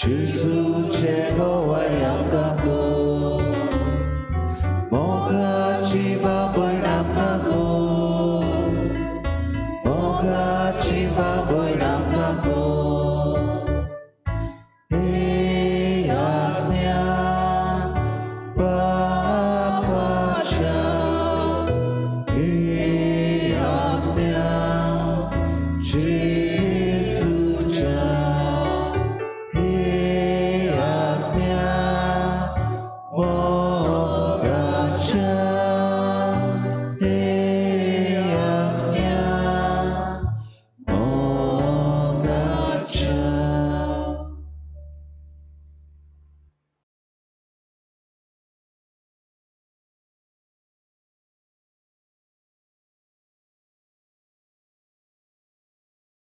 जेजूचे गोवाय आमकां गो मोगाची बाबण आमकां गो मोगाची बाबण आमकां गो हे आत्म्या बापाच्या हे आत्म्या जेजूच्या हे आत्म्या मोगाच्या.